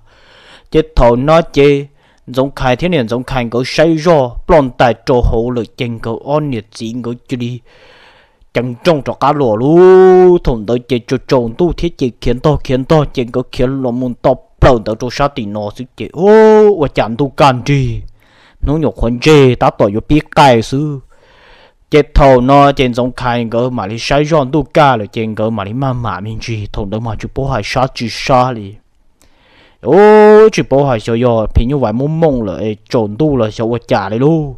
Ces thaum no ces Ntxoov Khais thiab niam Ntxoov Khais nkawd saib zoj ploj ntais rau hauv lawm ces nkawd ob niam txiv nkawd cia li ceev nrooj rov qab los lauj. Thaum ntawd ces tsaus tsaus ntuj thiab ces khiav ntog khiav ntog ces nkawd khiav los mus nto plaws ntawd rau sab tim no xwb ces ua cas ntuj kaj nrig, hnub nyuam qhuav ntseg tab tom yuav pib qaij xwb. Ces thaum no ces Ntxoov Khais nkawd mam li saib zoj ntuj kaj lawm ces nkawd mam li maj mam me ntsis, thaum ntawd mas tsis paub hais sab tsis sab li. Ub, tsis paub hais xyov yog phim nyuj vais muaj mooj lawm es tsaus ntuj los xyov ua cas li lauj.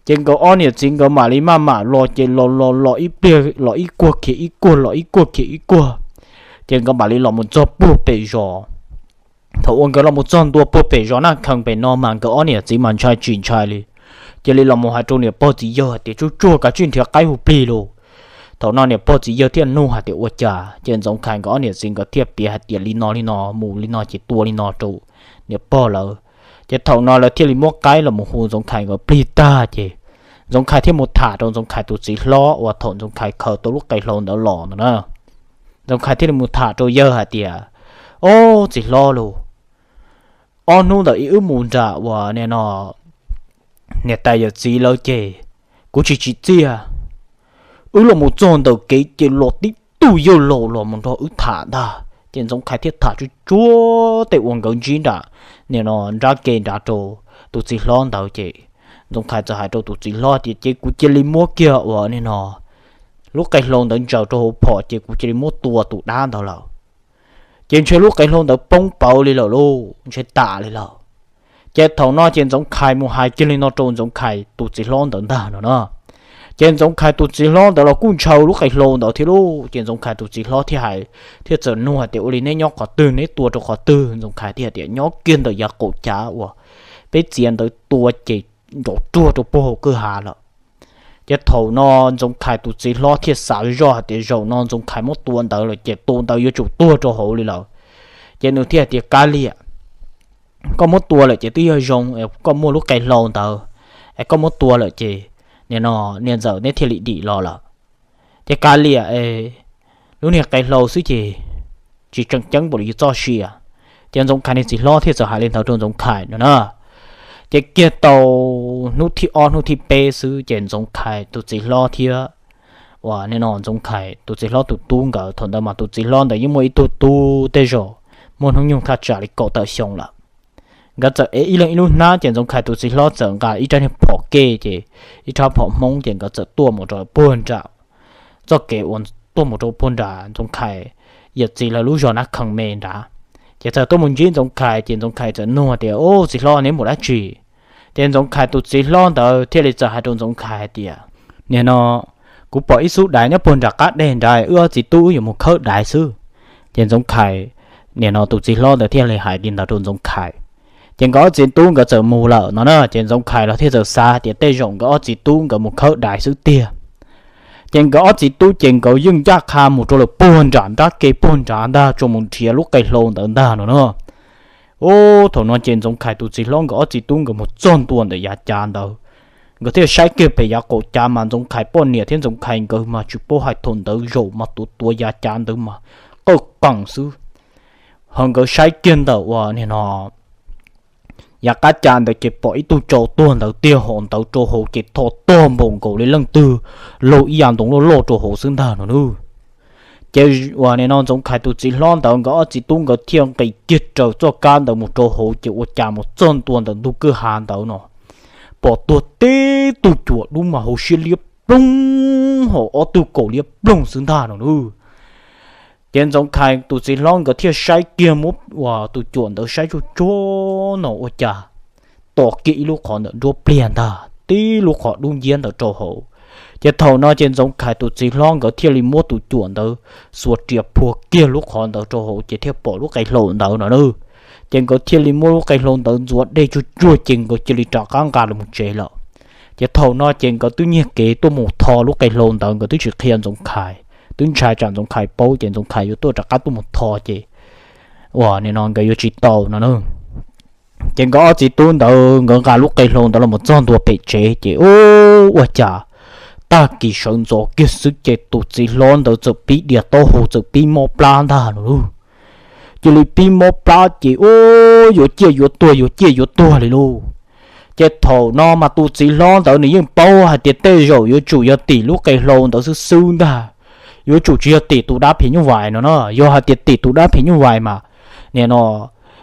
Ces nkawd ob niam txiv nkawd mam li maj mam los ces los los los ib pliag los ib kuag khiav ib kuag los ib kuag khiav ib kuag, ces nkawd mam li los mus txog puag pem zos. Thaum uas nkawd los mus txog ntua puag pem zos Naj Khees pem no mas nkawd ob niam txiv mas ntshai tsis ntshai li, cia li los mus hais rau niam pog txiv yawg hais tias tsuag tsuag kav tsij nrhiav qaib hu plig lauj. Thaum no niam pog txiv yawg thiaj nug hais tias ua cas, ces Ntxoov Khais nkawd ob niam txiv nkawd thiaj piav hais tias li no li no mus li no ces tua li no rau niam pog lawv. Ces thaum no lawv thiaj li muab qaib los mus hu Ntxoov Khais nkawd plig tag ces Ntxoov Khais thiaj mus tham rau Ntxoov Khais tus txiv hlob uas thaum Ntxoov Khais khaws tau lub qe hlau ntawd los ntawd na. Ntxoov Khais thiaj li mus tham rau yawg hais tias, Ob, txiv hlob lauj, ob hnub ntawm ib wb mus nram uas nim no niam tais yawm txiv lawv ces kuv tsis tsim txiaj. Wb los mus txog ntawm kev ces los tib tug yawg laus los mus nrog wb tham ntag. Ces Ntxoov Khais thiaj tham tsuag tsuag tej uas nkawd ntsib nram nim no nrab ke nrad rau tus txiv hlob ntawd ces Ntxoov Khais txawm hais rau tus txiv hlob tias ces kuv cia li muab kiag uas nim no lub qe hlau ntawd ntsaws rau hauv phom ces kuv cia li muab tua tus dab ntawd lawm. Ces ntshe lub qe hlau ntawd poob pawv li lawm lauj, ntshe tas li lawm. Ces thaum no ces Ntxoov Khais mus hais kiag li no rau Ntxoov Khais tus txiv hlob ntawd ntag no na. Ces Ntxoov Khais tus txiv hlob ntawd los kuj ntshaw lub qe hlau ntawd thiab lauj. Ces Ntxoov Khais tus txiv hlob thiaj hais, thiaj txawm nug hais tias ua li neb nyob qhov twg, neb tua rau qhov twg? Ntxoov Khais thiaj hais tias nyob kiag ntawm yav qaum cav uas peb txiav ntawd tua ces nrov ruag rau puag hauv kwj ha lawm. Ces thaum no Ntxoov Khais tus txiv hlob thiaj xav zoj hais tias zaum no Ntxoov Khais muab tua ntawd lawm ces tus ntawd yuav tsum tuag rau hauv li lawm. Ces nws thiaj hais tias kav liam, koj muab tua lawm ces twb yog zoo, koj muaj lub qe hlau ntawd, es koj muab tua lawm ces nim no niam ntxawm neb thiaj li dim los lawm. Ces kav liam, lub niag qe hlau xwb ces tsis tseem ceeb npaum li yus txoj sia. Ces Ntxoov Khais niag txiv hlob thiaj txawm hais li ntawd rau Ntxoov Khais no na. Ces kiag tau hnub thib ob hnub thib peb xwb ces Ntxoov Khais tus txiv hlob thiab uas nim no Ntxoov Khais tus txiv hlob tus tub nkawd, thaum ntawd mas tus txiv hlob ntawd yeej muaj ib tug tub tej zaum muaj hnub nyoog thaj tsam li kaum tawm xyoo lawm. Nkawd txawm ev ib leeg ib lub hnab ces Ntxoov Khais tus txiv hlob txawm nqa ib rab niag phom ke ces ib rab phom Hmoob ces nkawd txawm tuaj mus rau puag nram txoj kev uas tuaj mus rau puag nram Ntxoov Khais yawm txiv lawv lub zos Nab Khees me nrad. Ces txawm tuaj mus ntsib Ntxoov Khais ces Ntxoov Khais txawm nug tias, Ub, txiv hlob, neb mus dab tsi? Ces Ntxoov Khais tus txiv hlob ntawd thiaj li txawm hais rau Ntxoov Khais hais tias, Nim no kuv pom ib xub dais nyob puag nram qab deg nrad, wb ob txiv tub wb yuav mus khawb dais xwb. Ces Ntxoov Khais, nim no tus txiv hlob ntawd thiaj li hais li ntawd rau Ntxoov Khais. Ces nkawd ob txiv tub nkawd txawm mus lawm no na, ces Ntxoov Khais los thiaj txawm xav tias tej zaum nkawd ob txiv tub nkawd mus khawb dais xwb tiag. Ces nkawd ob txiv tub ces nkawd yeej ncaj qha mus rau lawm puag nram nrab ke puag nrad ntag, tsuas mus nrhiav lub qe hlau ntawd ntag no na. Ub, thaum no ces Ntxoov Khais tus txiv hlob nkawd ob txiv tub nkawd mus txog ntua ntawm yav cav ntawd, nkawd thiaj saib kiag pem yav qaum cav mas Ntxoov Khais poj niam thiab Ntxoov Khais nkawd mas tsis paub hais thaum ntawd zaum mas tuav tuav yav cav ntawd mas qawj qees xwb. Ho nkawd saib kiag ntawm uas nim no yav qab cav ntawd ces pom ib tug tsau tuag ntawd tiag, hos ntawd rau hauv ces tho tog npaum nkaus li leej twg laug ib yav ntoo loj loj rau hauv xwb ntag no nawb. Ces uas nim no Ntxoov Khais tus txiv hlob ntawd nkawd ob txiv tub nkawd thiaj nqis kiag raws txoj kab ntawd mus rau hauv ces ua cas mus txog ntua ntawm ntug kwj ha ntawd no pom tuag tib tug cuam dub mas hauv siab liab ploog, hos ob tug kaus liab ploog xwb ntag no nawb. Ces Ntxoov Khais tus txiv hlob nkawd thiaj saib kiag muab uas tus cuam ntawd saib tsuj tsuag no ua cas tom kiag ib lub qhov ntawm nruab pliag ntag, tib lub qhov dub nciab ntawd rau hauv. Ces thaum no ces Ntxoov Khais tus txiv hlob nkawd thiaj li muab tus cuam ntawd xuas riam phua kiag lub qhov ntawd rau hauv ces thiaj pom lub qe hlau ntawd no nawb. Ces nkawd thiaj li muab lub qe hlau ntawd ntxuav dej tsuj tsuag ces nkawd cia li rov qab nqa los tsev lawm. Ces thaum no ces nkawd twb nyiag kev tuaj mus tho lub qe hlau ntawd, nkawd twb tsis qhia Ntxoov Khais, twb ntshai tsam Ntxoov Khais paub ces Ntxoov Khais yuav tuaj rov qab tuaj mus tho ces uas nim no nkawd yuav tsis tau no nawb. Ces nkawd ob txiv tub ntawd nkawd nqa lub qe hlau ntawd los txog ntua pem tsev ces ub, ua cas tag kis sawv ntxov kiag xwb ces tus txiv hlob ntawd txawm pib dias taub hau, txawm pib mob plab ntag no lauj. Cia li pib mob plab ces ub, yuav ciaj yuav tuag, yuav ciaj yuav tuag li lauj. Ces thaum no mas tus txiv hlob ntawd nws yeej paub hais tias tej zaum yuav tsum yog tim lub qe hlau ntawd xwb xwb ntag, yuav tsum tsis yog tim tus dab phim nyuj vais no no. Yog hais tias tim tus dab phim nyuj vais mas nim no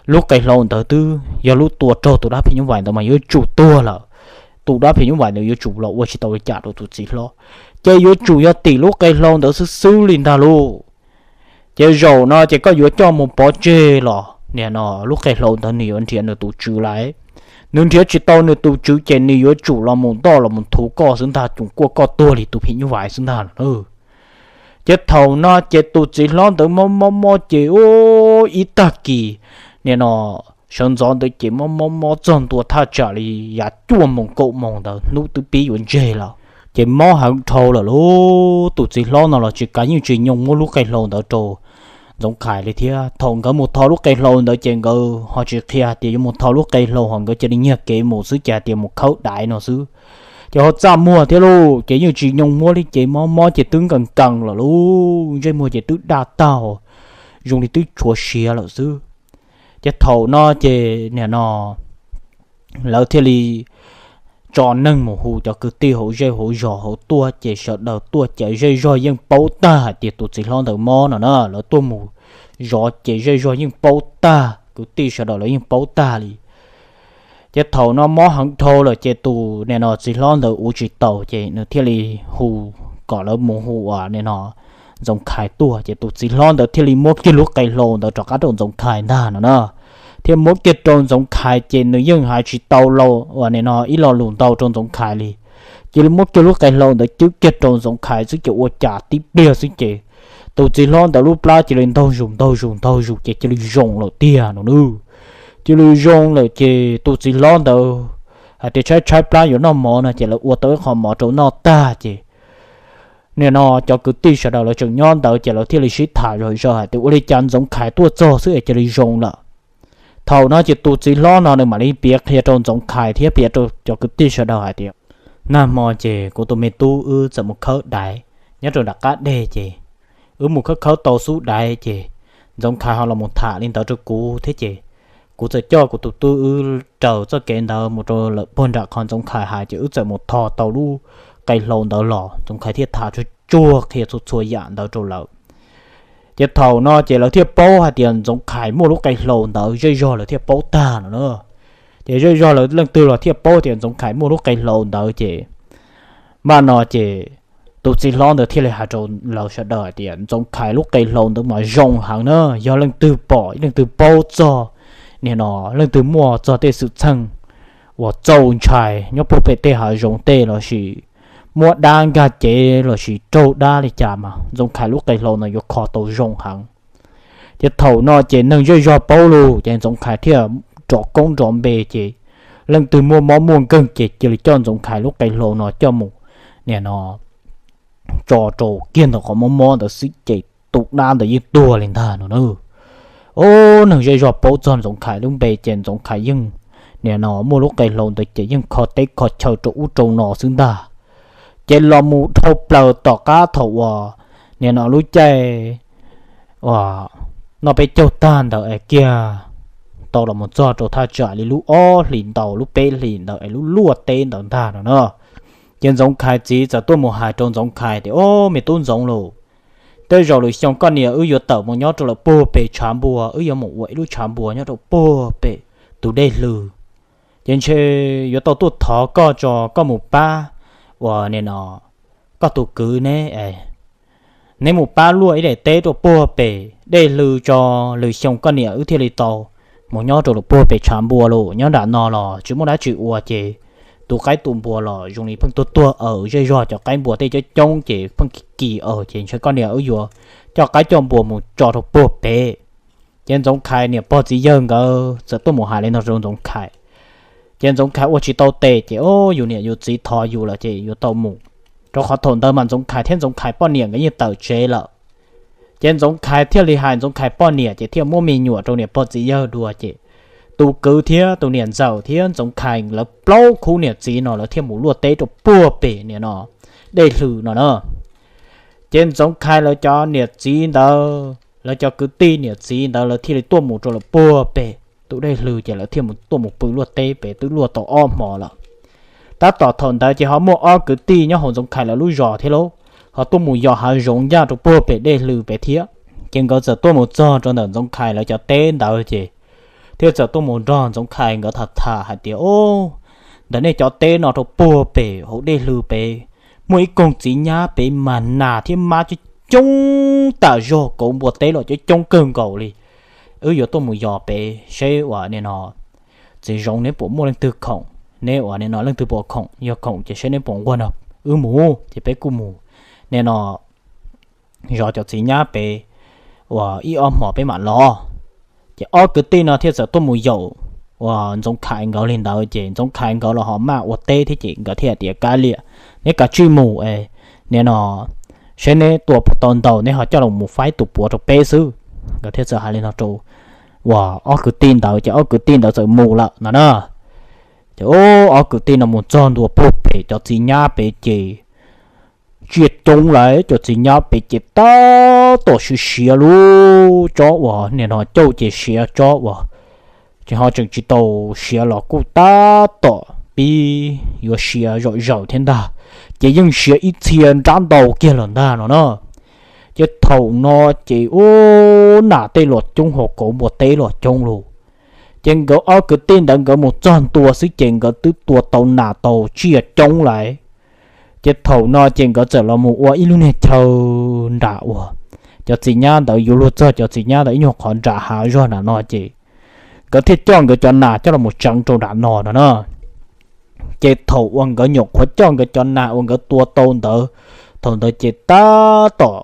lub qe hlau ntawd twb yog lub tua raug tus dab phim nyuj vais ntawd mas yuav tsum tuag lawm. Tus dab phim nyuj vais ntawd yuav tsum los ua tsis tau li cas rau tus txiv hlob, ces yuav tsum yog tim lub qe hlau ntawd xwb xwb li ntag lauj. Ces zaum no ces koj yuav coj mus pov tseg los nim no lub qe hlau ntawd nws yuav nrhiav nws tus tswv lawm. Nws nrhiav tsis tau nws tus tswv ces nws yuav tsum los mus ntoj los mus thuv koj xwb ntag, cuag kuaj koj tuag li tus phim nyuj vais xwb ntag no. Ces thaum no ces tus txiv hlob ntawd mob mob mob ces ub, ib tag kis nim no sawv ntxov ntawd ces mob mob mob txog ntua thaj tsam li yav cuaj moos kaum moos ntawd, hnub twb pib yuav ntseg lawm. Ces mob heev dhau lawm lauj, tus txiv hlob no los tsis kav, yeej tsis nyoo muab lub qe hlau ntawd rau Ntxoov Khais li thiab. Thaum nkawd mus tho lub qe hlau ntawd ces nkawd ho tsis qhia hais tias yuav mus tho lub qe hlau, ho nkawd cia li nyiag kev mus xwb ces hais tias mus khawb daiv no xwb. Ces ho txaj muag thiab lauj, ces yeej tsis nyoo muab li ces mob mob ces twb nkees nkees lawm lauj, ntsej muag ces twb daj tag, zoo li twb tshuav siav lawm xwb. Ces thaum no ces nim no lawv thiaj li tso neeg mus hu cov kwv tij hauv zej hauv zos hauv tuaj, ces sawv daws tuaj ces zej zog yeej paub tag hais tias tus txiv hlob ntawd mob no na. Lawv tuaj mus zov ces zej zog yeej paub tag, kwv tij sawv daws lawv yeej paub tag li. Ces thaum no mob heev dhau lawm ces tus nim no txiv hlob ntawd ua tsis taus ces nws thiaj li hu kom lawv mus hu uas nim no Ntxoov Khais tuaj, ces tus txiv hlob ntawd thiaj li muab kiag lub qe hlau ntawd rov qab rau Ntxoov Khais ntag no na. Thiaj muab kiag rau Ntxoov Khais ces nws yeej hais tsis tau los uas nim no ib lo lus ntau rau Ntxoov Khais li. Cia li muab kiag lub qe hlau ntawd cwb kiag rau Ntxoov Khais xwb ces ua cas tib pliag xwb ces tus txiv hlob ntawd lub plab cia li ntaug zus ntaug zus ntaug zus ces cia li zoo lawm tiag no nawb. Cia li zoo lawm ces tus txiv hlob ntawd hais tias tshaib tshaib plab yuav noj mov no ces lawv ua tau ib qho mov rau noj tag ces nim no cov kwv tij sawv daws lawv tseem nyob ntawd ces lawv thiaj li sib tham zom zaws hais tias ua li cas Ntxoov Khais tuaj txog xwb es cia li zoo lawm. Thaum no ces tus txiv hlob no nws mam li piav qhia rau Ntxoov Khais thiab piav rau cov kwv tij sawv daws hais tias, nag hmo ces kuv tus me tub wb txawm mus khawb daiv nyob rau nram qab deg ces wb mus khawb khawb tau xub daiv ces Ntxoov Khais ho los mus tham li ntawd rau kuv thiab ces kuv txawm coj kuv tus tub wb raws txoj kev ntawd mus rau lawm puag nram qhov Ntxoov Khais hais ces wb txawm mus tho tau lub qe hlau ntawd los. Ntxoov Khais thiaj tham tsuag tsuag qhia txhua txhua yam ntawd rau lawv. Ces thaum no ces lawv thiaj paub hais tias Ntxoov Khais muaj lub qe hlau ntawd, zej zog lawv thiaj paub tag no na. Ces zej zog lawv leej twg los thiaj paub tias Ntxoov Khais muaj lub qe hlau ntawd ces, npaj no ces tus txiv hlob ntawd thiaj li hais rau lawv sawv daws hais tias Ntxoov Khais lub qe hlau ntawd mas zoo heev na, yog leej twg pom leej twg paub txog nim no leej twg muaj txog tej xwm txheej uas txaus ntshai nyob puag pem tej hav zoov tej lossis muab dab nkag cev lossis raug dab li cas mas Ntxoov Khais lub qe hlau no yuav kho tau zoo heev. Ces thaum no ces neeg zej zog paub lawm ces Ntxoov Khais thiaj rov koob nrov npe ces leej twg muaj mob muaj nkeeg ces cia li coj Ntxoov Khais lub qe hlau no coj mus nim no tso rau kiag ntawm qhov mob mob ntawd xwb ces tus dab ntawd yeej tuag li ntag no na. Ub, neeg zej zog paub txog Ntxoov Khais lub npe ces Ntxoov Khais yeej nim no muaj lub qe hlau ntawd ces yeej kho teb kho chaw rau ub rau no xwb ntag. Ces los mus dhau plaws tom qab thaum uas nim no lub caij uas noj peb caug tag ntawd es kiag tau los mus txog rau thaj tsam li lub ob hlis ntau lub peb hlis ntawd es lub luaj teb ntawd ntag no na. Ces Ntxoov Khais txiv txawm tuaj mus hais rau Ntxoov Khais tias, Ob, me tub Ntxoov lauj, tej zaum lwm xyoo koj niam wb yuav tawm mus nyob rau lawm puag pem tshav npua, wb yuav mus ua ib lub tshav npua nyob rau puag pem tus dej hlw. Ces ntshe yuav tau tuaj thov koj tso koj mus pab uas nim no koj tus kwv neb, neb mus pab luaj ib daim teb rau puag pem dej hlw tso, lwm xyoo koj niam wb thiaj li tau mus nyob rau lawm puag pem tshav npua lauj. Nyob nram no los tsis muaj dab tsi ua ces tus qaib tus npua los zoo li pheej tuag tuag aws, zej zog cov qaib npua tej coob coob ces pheej kis kis aws, ces ntshe koj niam wb yuav coj qaib coj npua mus tso rau puag pem. Ces Ntxoov Khais niam pog txiv yawg nkawd txawm tuaj mus hais li no rau Ntxoov Khais. Ces Ntxoov Khais ua tsis tau tes ces, Ob, yus niam yus txiv thov yus lawm ces yuav tau mus. Rau qhov thaum ntawd mas Ntxoov Khais thiab Ntxoov Khais poj niam nkawd yeej tawm tsev lawm. Ces Ntxoov Khais thiaj li hais Ntxoov Khais poj niam ces thiaj muab me nyuam rau niam pog txiv yawg dua ces tus kwv thiab tus niam ntxawm thiab Ntxoov Khais lawv plaub khub niam txiv no lawv thiaj mus luaj teb rau puag pem nim no dej hlw no na. Ces Ntxoov Khais lawv cov niam txiv ntawd, lawv cov kwv tij niam txiv ntawd lawv thiaj li tuaj mus rau lawm puag pem tus dej hlw ces lawv thiaj mus tuaj mus pw luaj teb pem twb luaj tau ob hmo lawm. Tab tom thaum ntawd ces ho muaj ob kwv tij nyob hauv Ntxoov Khais lawv lub zos thiab lauj, ho tuaj mus yos hav zoov ncaj rau puag pem dej hlw pem thiab. Ces nkawd txawm tuaj mus txog rau ntawm Ntxoov Khais lawv cov teb ntawd ces thiaj txawm tuaj mus nrog Ntxoov Khais nkawd tham tham hais tias, Ob, ntawm nej cov teb no rau puag pem hauv dej hlw pem muaj ib koog txiv nyab pem mas nas thiab mab coob coob tas zog, kauv npua teb los coob coob kawg nkaus li. Wb yuav tuaj mus yos pem seb uas nim no txiv zoov neb puas muaj leej twg khoom, neb uas nim no leej twg puas khoom, yog khoom ces seb neb puas nquag no wb mus ces peb kuj mus nim no zov cov txiv nyab pem uas ib ob hmos peb mam los. Ces ob kwv tij no thiaj txawm tuaj mus yaum uas Ntxoov Khais nkawd li ntawd ces Ntxoov Khais nkawd los ho maj ua teb thiab ces nkawd thiaj tias, Kav liam, neb kav tsij mus es nim no seb neb tua puas tau ntau neb ho coj los mus faib tus puav rau peb xwb. Nkawd thiaj txawm hais li no rau uas ob kwv tij ntawd ces ob kwv tij ntawd txawm mus lawm no na. Ces ob kwv tij no mus txog ntua puag pem cov txiv nyab pem ces tsiaj coob lawm, cov txiv nyab pem ces tab tom siav siav lub tsob uas nim no cauj ces siav tsob uas ces ho tseem tsis tau siav los kuj tab tom pib yuav siav zom zaws thiab ntag, ces yeej siav ib txhia nrab ntau kiag lawm ntag no na. Ces thaum no ces ub, nas tej los coob ho kauv npua teb los coob lauj. Ces nkawd ob kwv tij ntawd nkawd mus txog ntua xwb ces nkawd twb tua tau nas tau tsiaj coob lawm. Ces thaum no ces nkawd txawm los mus ua ib lub niag chaw nram uas cov txiv nyab ntawd yuav luag txog cov txiv nyab ntawd ib nyuag qhov nram hav zog nram no ces nkawd thiaj coj nkawd cov nas coj los mus tseev rau nram no no na. Ces thaum uas nkawd nyuam qhuav coj nkawd cov nas uas nkawd tua tau ntawd, thaum ntawd ces tab tom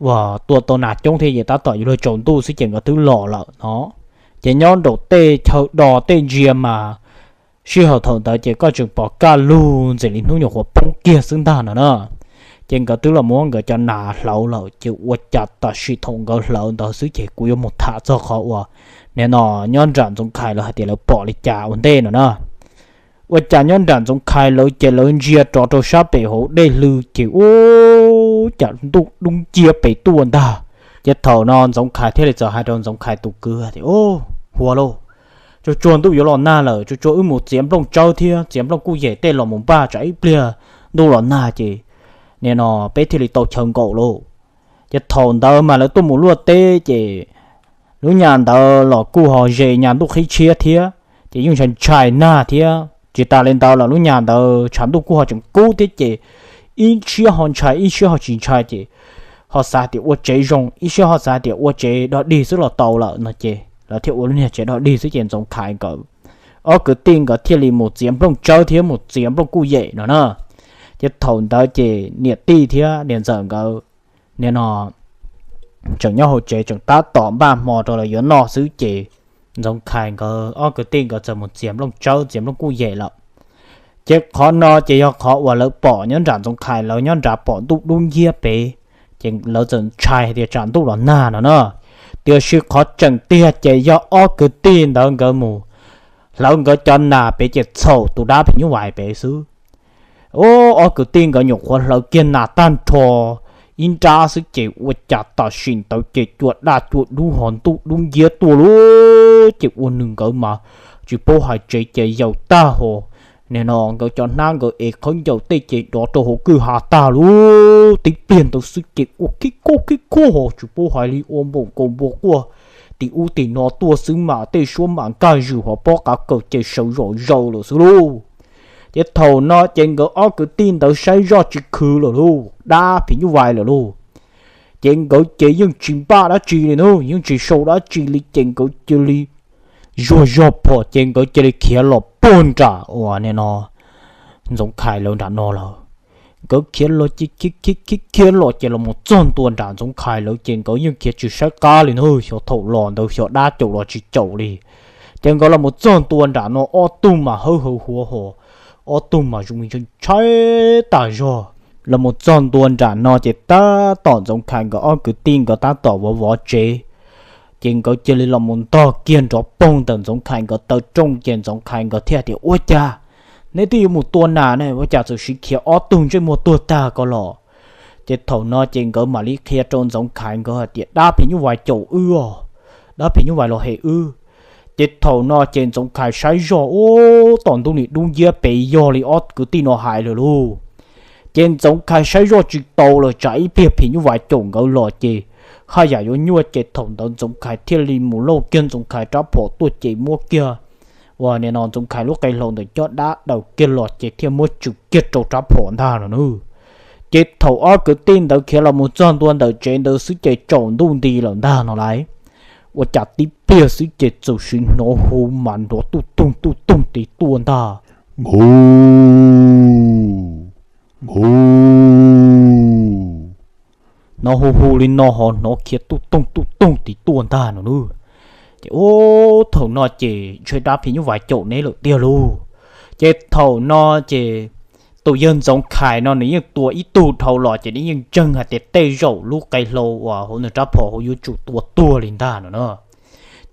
uas tua tau nas coob thiab ces tab tom yuav luag tsaus ntuj xwb ces nkawd twb los lawm no. Ces nyob nraum tej chaw do tej ntsia mas sij hawm thaum ntawd ces koj tseem pom kaj lug ntxim li hnub nyuam qhuav poob kiag xwb ntag no na. Ces nkawd twb los muab nkawd cov nas hlawv lawm ces ua cas tam sim thaum nkawd hlawv ntawd xwb ces kuv yuav mus tham txog qhov uas nim no nyob nram Ntxoov Khais lawv hais tias lawv pom li cas ua ntej no na. Ua cas nyob nram Ntxoov Khais lawv ces lawv ntsia rov rau sab pem hauv dej hlw ces ub, cas ntuj dub nciab pem tuaj ntag. Ces thaum no Ntxoov Khais thiaj li txawm hais rau Ntxoov Khais tus kwv tias, Huas lauj, tsuag tsuag ntuj yuav los nag lawm, tsuag tsuag wb mus txiav nplooj tsawb thiab txiav nplooj kuj yem tej los mus npaj tsam ib pliag ntuj los nag ces nim no peb thiaj li tau chaw nkaum lauj. Ces thaum ntawd mas lawv tuaj mus luaj teb ces lub nyas ntawd los kuj ho ze nyas ntuj qhib tshiab thiab, ces yeej ntshai ntshai nag thiab. Tsis tas li ntawd los lub nyas ntawd tshav ntuj kuj ho tseem kub thiab ces ib siab ho ntshai ib siab ho tsis ntshai ces ho xav tias ua tsev zoo, ib siab ho xav tias ua tsev dog dig xwb los tau lawm no ces lawv thiaj ua lub niag tsev dog dig xwb ces Ntxoov Khais nkawd ob kwv tij nkawd thiaj li mus txiav nplooj tsawb thiab mus txiav nplooj kuj yem no na. Ces thaum ntawd ces niam tij thiab niam ntxawm nkawd nim no tseem nyob hauv tsev tseem tab tom npaj hmo rau lawv yuav noj xwb ces Ntxoov Khais nkawd ob kwv tij nkawd txawm mus txiav nplooj tsawb txiav nplooj kuj yem lawm. Ces qhov no ces yog qhov uas lawv pom nyob nram Ntxoov Khais, lawv nyob nrad pom ntuj dub nciab pem, ces lawv txawm ntshai hais tias tsam ntuj los nag no na. Tiam sis qhov tseem tiag ces yog ob kwv tij ntawd nkawd mus hlawv nkawd cov nas pem ces txhaum tus dab phim nyuj vais pem xwb. Ob kwv tij nkawd nyuam qhuav hlawv kiag nas tag nrho ib nrab xwb ces ua cas tam sim ntawd ces cua daj cua dub ho ntuj dub nciab tuaj lawm ces ua rau nkawd mas tsis paub hais tsev ces yaus tag ho. Nim no nkawd cov hnab nkawd ev khaub ncaws tej ces dov rau hauv kwj ha tag lawm. Tib pliag ntawd xwb ces ua khib khuj khib khuj ho tsis paub hais li ua npaum nkaus npua quaj tim ub tim no tuaj xwb mas tej suab mas nkaj zws ho pob qav kaws ces sawv zom zaws lawm xwb lauj. Ces thaum no ces nkawd ob kwv tij ntawd saib zoj tsis khwv lawm lauj, dab phim nyuj vais lawm lauj. Ces nkawd ces yeej tsis npaj dab tsi li na, yeej tsis sau dab tsi li ces nkawd cia li zuag zog phom ces nkawd cia li khiav los puag nram uas nim no Ntxoov Khais lawv nram no lawm. Nkawd khiav los ces khiav khiav khiav los ces los mus txog ntua nram Ntxoov Khais lawv ces nkawd yeej khiav tsis saib qab li na, xyov thaum los ntawd xyov dab caum los tsis caum li. Ces nkawd los mus txog ntua nram no ob tug mas hawb hawv huav hos, ob tug mas zoo li ntshai tas zog. Los mus txog ntua nram no ces tab tom Ntxoov Khais nkawd ob kwv tij nkawd tab tom vov vov tsev. Ces nkawd cia li los mus ntog kiag nrov poog ntawm Ntxoov Khais nkawd taw rooj ces Ntxoov Khais nkawd thiaj tias, Ua cas neb twb yuav mus tua nas ne, ua cas txawm siv khiav ob tug ntsej muag tuag tag ko los? Ces thaum no ces nkawd mam li qhia rau Ntxoov Khais nkawd hais tias, Dab phim nyuj vais caum wb os, dab phim nyuj vais los hem wb. Ces thaum no ces Ntxoov Khais saib zoj ub tom ntug nim dub nciab pem yog li ob kwv tij no hais lawm lauj. Ces Ntxoov Khais saib zoj tsis tau lawm tsam ib pliag phim nyuj vais caum nkawd los ces haj yam yuav nyuaj ces thaum ntawd Ntxoov Khais thiaj li mus lauj kiag Ntxoov Khais rab phom tuaj ces muab kiag uas nim no Ntxoov Khais lub qe hlau ntawm caj dab daws kiag los ces thiaj muab tswm kiag rau rab phom ntag no nawb. Ces thaum ob kwv tij ntawd khiav los mus txog ntua ntawm tsev ntawd xwb ces tsaus ntuj nti lawm ntag no lauj. Ua cas tib pliag xwb ces txawm sim hnov hu mas nrov tuj toog tuj toog tid tuaj ntag. Npu, npu, hnov hu hu li no ho hnov khiav tuj toog tuj toog tid tuaj ntag no nawb. Ces ub thaum no ces ntshe dab phim nyuj vais caum neb lawm tiag lauj. Ces thaum no ces tus yawg Ntxoov Khais no nws yeej tua ib tug dhau los ces nws yeej ntseeg hais tias tej zaum lub qe hlau uas hauv nws rab phom hauv yuav tsum tua tuag li ntag no na.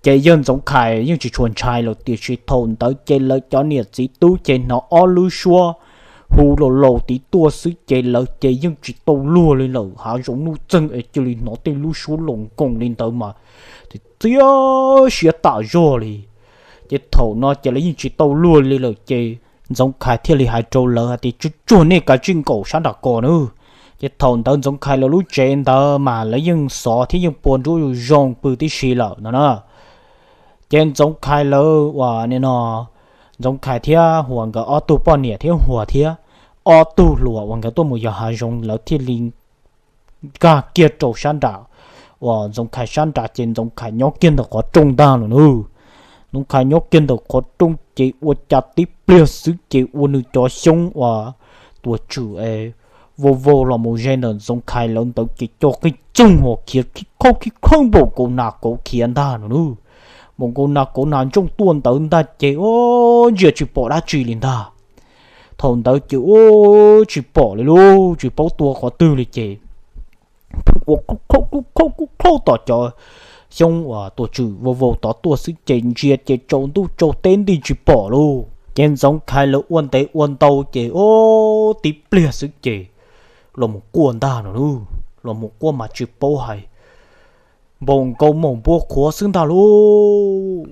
Ces yawg Ntxoov Khais yeej tsis tshua ntshai lawm tiam sis thaum ntawd ces lawv cov niam txiv tub ces hnov ob lub suab hu laus laus tid tuaj xwb ces lawv ces yeej tsis tau luag li lawm, hav zoov nuj txeeg es cia li hnov tej lub suab laus nkoos li ntawd mas txiav siab tas zog li. Ces thaum no ces lawv yeej tsis tau luag li lawm ces Ntxoov Khais thiaj li hais rau lawv hais tias, Tsuag tsuag nej kav tsij nkaum sab nram ko nawb. Ces thaum ntawd Ntxoov Khais lawv lub tsev ntawd mas lawv yeej xov thiab yeej pua nruab zoo pw tib si lawm no na. Ces Ntxoov Khais lawv uas nim no Ntxoov Khais thiab Huas nkawd ob tug poj niam thiab Huas thiab ob tug hluas uas nkawd tuaj mus yos hav zoov lawv thiaj li nkag kiag rau sab nram uas Ntxoov Khais sab nrad ces Ntxoov Khais nyob kiag ntawm qhov rooj ntag no nawb. Ntxoov Khais nyob kiag ntawm qhov rooj ces ua cas tib pliag xwb ces ua nws cov xyoob uas tuam tswm es vau vau los mus ze ntawm Ntxoov Khais lawv ntawd ces cov qij txoog hos khiav khib khaub khib khaub npaum nkaus nas kauv khiav ntag no nawb. Npaum nkaus nas kauv nas ntsooj tuaj ntawd ntag ces ub ntsia tsis pom dab tsi li ntag. Thaum ntawd ces ub tsis pom li lauj, tsis paub tua qhov twg li ces pheej ua kub khaub kub khaub kub khaub tom cov xyoob uas tuam tswm vau vau tod tuaj xwb ces ntsia ces tsaus ntuj tsaus teb nti tsis pom lauj. Ces Ntxoov Khais lawv ua ntev ua ntau ces ub tib pliag xwb ces los mus quaj ntag no nawb. Los mus quaj mas tsis paub hais, npaum nkaus maum npua qhuav xwb ntag lauj.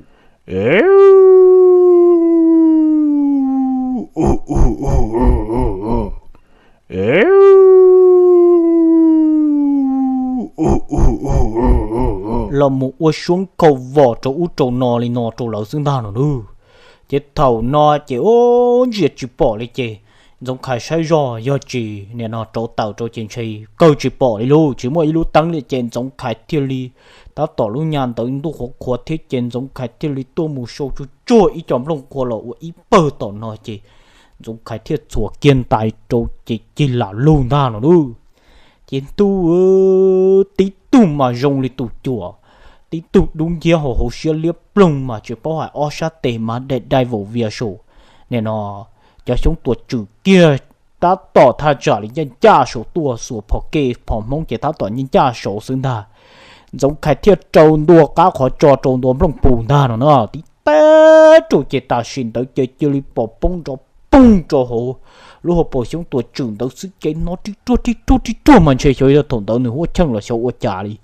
Los mus ua suab nkaug vos rau ub rau no li no rau lawv xwb ntag no nawb. Ces thaum no ces ub ntsia tsis pom li ces Ntxoov Khais saib zoj yog tsis nim no rauv taws rau ces ntshe kawg tsis pom li lauj, tsis muaj ib lub teeb li ces Ntxoov Khais thiaj li tab tom lub nyab ntawd ntuj qhuav qhuav thiab ces Ntxoov Khais thiaj li tuaj mus sau tsuag tsuag ib co nplooj qhuav los ua ib pawg tom no ces Ntxoov Khais thiaj txhuam kiag ntais rau ces cig lam lug ntag no nawb. Ces ntuj, tib tug mas zoo li tus cuam, tib tug dub nciab hauv hauv siab liab ploog mas tsis paub hais ob sab tes mas dai dai vaum vias saum. Nim no cov xyoob tuam tswm kiag tab tom thaj tsam li ncaj ncaj saud tuaj, xuas phom kev phom hmoob ces tab tom ncaj ncaj saud xwb ntag. Ntxoov Khais thiaj rau ntua qab qhov tso rau ntua nplooj pus ntag no na, tib teb rau ces tam sim ntawd ces cia li pom poob nrov poog rau hauv lub hauv paus xyoob tua tswm ntawd xwb ces hnov ri ruag ri ruag ri ruag mas ntshe xyov yog thaum ntawd nws huab cheej los xyov ua cas li.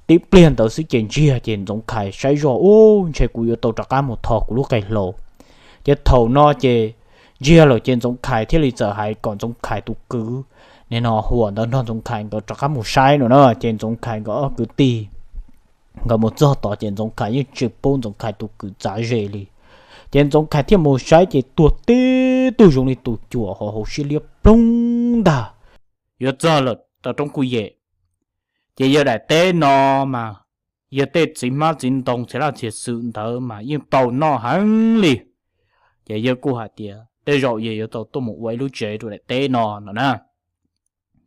Tib pliag ntawd xwb ces ntsiag ces Ntxoov Khais saib zoj, ub, ntshe kuv yuav tau rov qab mus tho kuv lub qe hlau. Ces thaum no ces ntsiag lawm ces Ntxoov Khais thiaj li txawm hais kom Ntxoov Khais tus kwv nim no Huam ntawd nrog Ntxoov Khais nkawd rov qab mus saib no na. Ces Ntxoov Khais nkawd ob kwv tij nkawd mus txog tod ces Ntxoov Khais yeej tsis pub Ntxoov Khais tus kwv txav ze li. Ces Ntxoov Khais thiaj mus saib ces tuag tib tug zoo li tus cuam hauv hauv siab liab ploog ntag. Yuav txog lawm tau roob Kuj Yem, ces yawg daim teb no mas yawg tej txiv hmab txiv ntoo txhia laj txhia xwm ntawd mas yeej tau noj heev li. Ces yawg kuj hais tias tej zaum yawg yuav tau tuaj mus ua ib lub tsev rau daim teb no no na.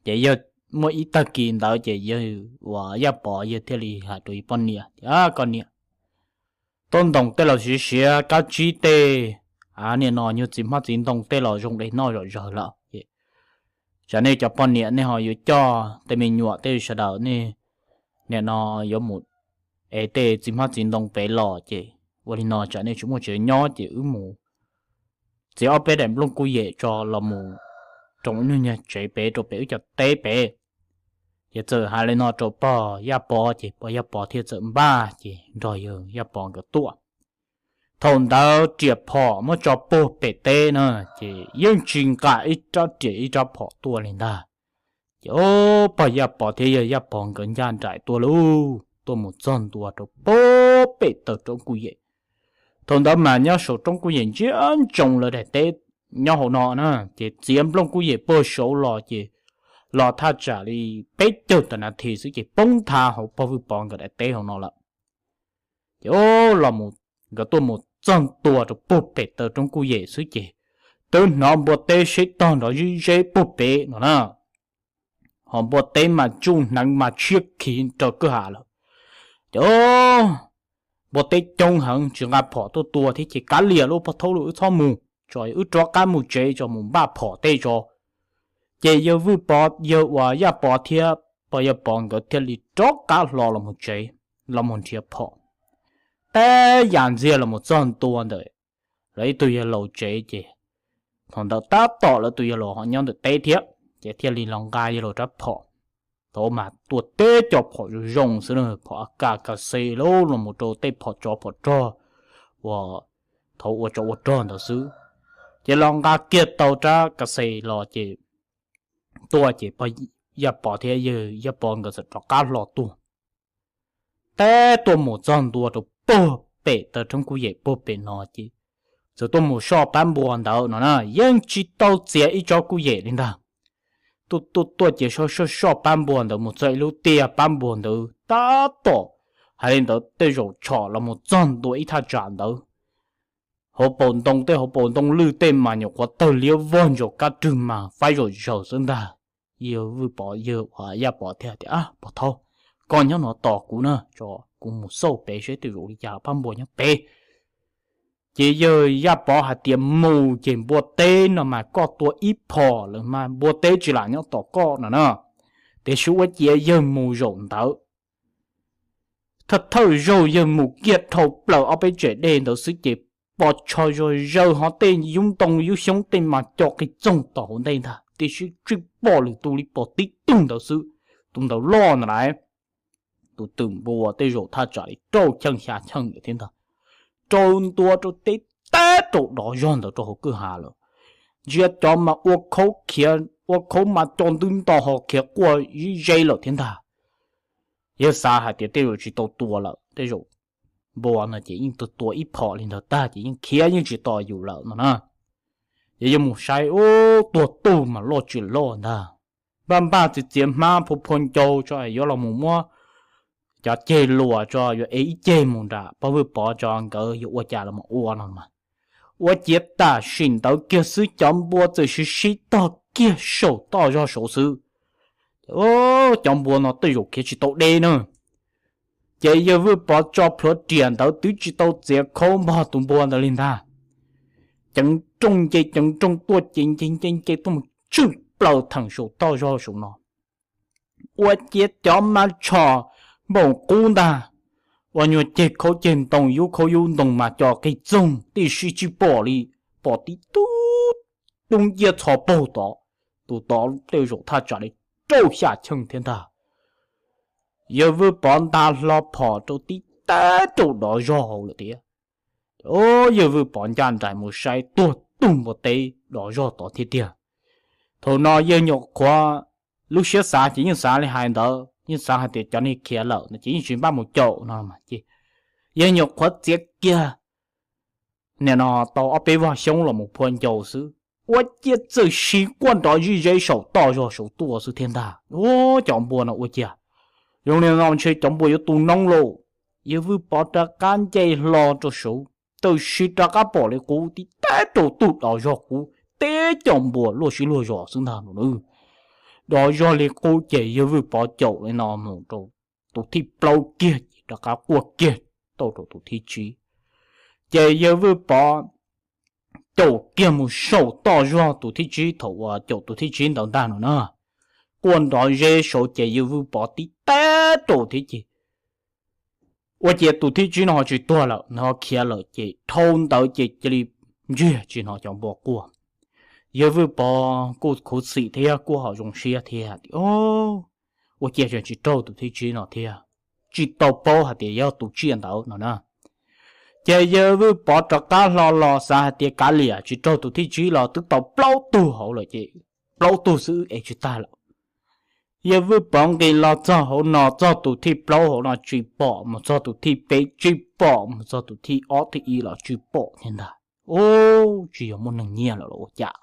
Ces yawg muaj ib tag kis ntawd ces yawg uas Yaj Pov yawg thiaj li hais rau yawg poj niam tias, koj niam, tuaj ntoos tej los siav siav kab tsib tej, nim no nyuag txiv hmab txiv ntoo tej los zoo de noj zom zaws lawm. Tsam nej cov poj niam nej ho yuav coj tej me nyuam tej sawv daws nej nim no yuav mus ev tej txiv hmab txiv ntoo pem los ces ua li no tsam nej tsis muaj tsev nyob ces wb mus txiav ob peb daim nplooj kuj yem tso los mus roos ib nyuag nyuag tsev pem rau pem wb cov teb pem. Ces txawm hais li no rau pog Yaj Pov ces pog Yaj Pov thiaj txawm npaj ces nrog yawg Yaj Pov nkawd tuaj. Thaum ntawd riam phom muab tso puag pem teb na, ces yeej tsis nqa ib rab riam ib rab phom tuaj li ntag. Ces pog Yaj Pov thiab yawg Yaj Pov nkawd ncaj nraim tuaj lauj, tuaj mus txog ntua rau puag pem taw roob kuj yem. Thaum ntawd mas nyob saum roob kuj yem ntsia ntsoov lawv daim teb nyob hauv no na, ces txiav nplooj kuj yem puag saud los ces los thaj tsam li peb caug tawm nas this xwb ces poob thav hauv pog Vwj Pov nkawd daim teb hauv no lawm. Ces los, nkawd tuaj mus txog ntua rau puag pem taw roob kuj yem xwb ces twb hnov npua teb sib tog nrov zib zeb puag pem no na. Ho npua teb mas tsuj hneev mas tshiab khiv raws kwj ha lawm. Ces npua teb coob heev tsis nqa phom tuaj tua thiab ces kav liam lauj, pog thaub lauj, wb txhob mus tso, wb rov qab mus tsev tso, mus npaj phom tej tso. Ces yawg Vwj Pov, yawg uas Yaj Pov thiab pog Yaj Pov nkawd thiaj li rov qab hlo los mus tsev, los mus nrhiav phom. Teb yam ntxiag los mus txog ntua ntawm lawv ib tug yawg laus tsev ces thaum ntawd tab tom lawv tus yawg laus ho nyob ntawm teb thiab, ces thiaj li los nqa yawg laus rab phom. Thaum mas tua teb cov phom zoo zoo xwb na, phom A K, K C los mus rau tej phom tsov phom rog uas thaum ua tsov ua rog ntawd xwb. Ces los nqa kiag tau rab K C los ces tuaj ces pog Yaj Pov thiab yawg Yaj Pov nkawd txawm rov qab hlo tuaj. Teb tuaj mus txog ntua rau puag pem taw roob kuj yem puag pem no ces txawm tuaj mus soj pab npua ntawd no na, yeej tsis tau txiav ib tsob kuj yem li ntag. Tuaj tuaj tuaj ces soj soj soj pab npua ntawd mus txog ib lub tiaj, pab npua ntawd tab tom hais li ntawd tej zaum tshom los mus txog ntua ib thaj tsam ntawd. Hauv paus ntoo, tej hauv paus ntoo lwj tej mas nyuam qhuav tawg liab vog ntsaus kab rwg mas faib zom zaws xwb ntag. Yawg Vwj Pov, yawg uas Yaj Pov thiaj tias, pog thaub, koj nyob no tos kuv na, tso kuv mus xauj pem seb tej zaum li cas, pab npua nyob pem. Ces yawg Yaj Pov hais tias mus ces npua teb no mas koj tua ib phom lawm mas npua teb tsis lam nyob tos koj no na. Tiam sis ua ciav yawg mus zaum ntawd, thawj thawj zaug yawg mus kiag dhau plaws ob peb tsem dej ntawd xwb ces pos tsho zog zaws ho tej yub ntoo yub xyoob tej mas co qis txoog tom hauv ntej ntag, tiam sis tsis pom lwm tus li, pom tib tug ntawd xwb. Tus ntawd loj ntawd lawm, tus twm npua tej zaum thaj tsam li rau cheej xya cheej thiab ntag, rau ntua rau teb, teb rau dov zog ntawd rau hauv kwj ha lawm. Ntsia cov mas ua khaub khiav, ua khaub mas co ntwb nto ho khiav quaj zib zeb lawm thiab ntag. Yawg xav hais tias tej zaum tsis tau tua lawm, tej zaum npua no ces yeej tua tua ib phom li ntawd tag ces yeej khiav yeej tsis tos yus lawm no na. Ces yawg mus saib, ub, tuag tug mas loj tsis loj ntag, npaj npaj txiav txiav hmab phua phua ncau tso yuav los mus muab cov ceg luas tso yuav ev ib ceg mus nram pog Vwj Pov tso nkawd yuav ua cas los mus ua no mas. Ua ciav tam sim ntawd kiag xwb cov npua txawm sib sib tog kiag saum toj zog saud xwb. Cov npua no tej zaum khiav tsis tau deb na. Ces yawg Vwj Pov tso plhuav riam ntawd twb tsis tau txiav khaub npog tus npua ntawd li ntag. Ceev nrooj nce ceev nrooj tuaj ces nce nce nce tuaj mus tswj plaws theem saum toj zog saum no. Ua ciav cov mas tshom npaum qub ntag, ua nyuag ceg khaub ceg ntoo, yub khaub yub ntoo mas co qig txoog tib si tsis pom li, pom tib tug dub nciab txho paug tod, tus tod tej zaum thaj tsam li rau xya cheej thiab ntag. Yawg Vwj Pov nta hlo phom rau tib teb rau dov zog hauv lawm tiag. Yawg Vwj Pov ncaj nraim mus saib tuag tug npua teb dov zog tod thiab tiag. Thaum no yawg nyuam qhuav, lub siab xav ces yeej xav li hais ntawd, yeej xav hais tias cov neeg khiav lawm no ces yeej tsis npaj mus caum no mas ces yawg nyuam qhuav txiav kiag nim no tau ob peb vag xyoob los mus phua ncau xwb, ua ciav txawm siv quaj nrov zij zeb saum toj zog saud tuaj xwb thiab ntag. Ua cov npua no ua ciav zoo li no ntshe cov npua yuav tu noob lauj. Yawg Vwj Pov rov qab nce hlo rau saud, txawm siv rov qab pom li qub tib teb rau tug dov zog qub, teb cov npua luaj siab luag zos xwb ntag no. Dov zog li qub ces yawg Vwj Pov caum li no mus rau tus thib plaub kiag ces rov qab quaj kiag tau rau tus thib tsib. Ces yawg Vwj Pov caum kiag mus saum toj zog tus thib tsib, thaum uas caum tus thib tsib ntawd ntag no na, quaj nrov zeb saud ces yawg Vwj Pov tib teb rau thiab ces ua ciav tus thib tsib no ho tsis tuag lawm, nws ho khiav lawm ces dhau ntawd ces cia li ntsiag tsis hnov cov npua quaj. Yawg Vwj Pov kuj khuv xim thiab kuj ho zoo siab thiab tias, ua ciav tsis raug tus thib tsib no thiab, tsis tau paub hais tias yog tus tsiaj ntawd no na. Ces yawg Vwj Pov rov qab hlo los xav hais tias kav liam tsis raug tus thib tsib los twb tau plaub tug hauv lawm ces plaub tug xwb es tsis tag lawm. Yawg Vwj Pov nqis los txog hauv no, txog tus thib plaub hauv no tsis pom, mus txog tus thib peb tsis pom, mus txog tus thib ob thib ib los tsis pom thiab ntag. Ub, tsis yog muaj neeg nyiag lawm los ua cas?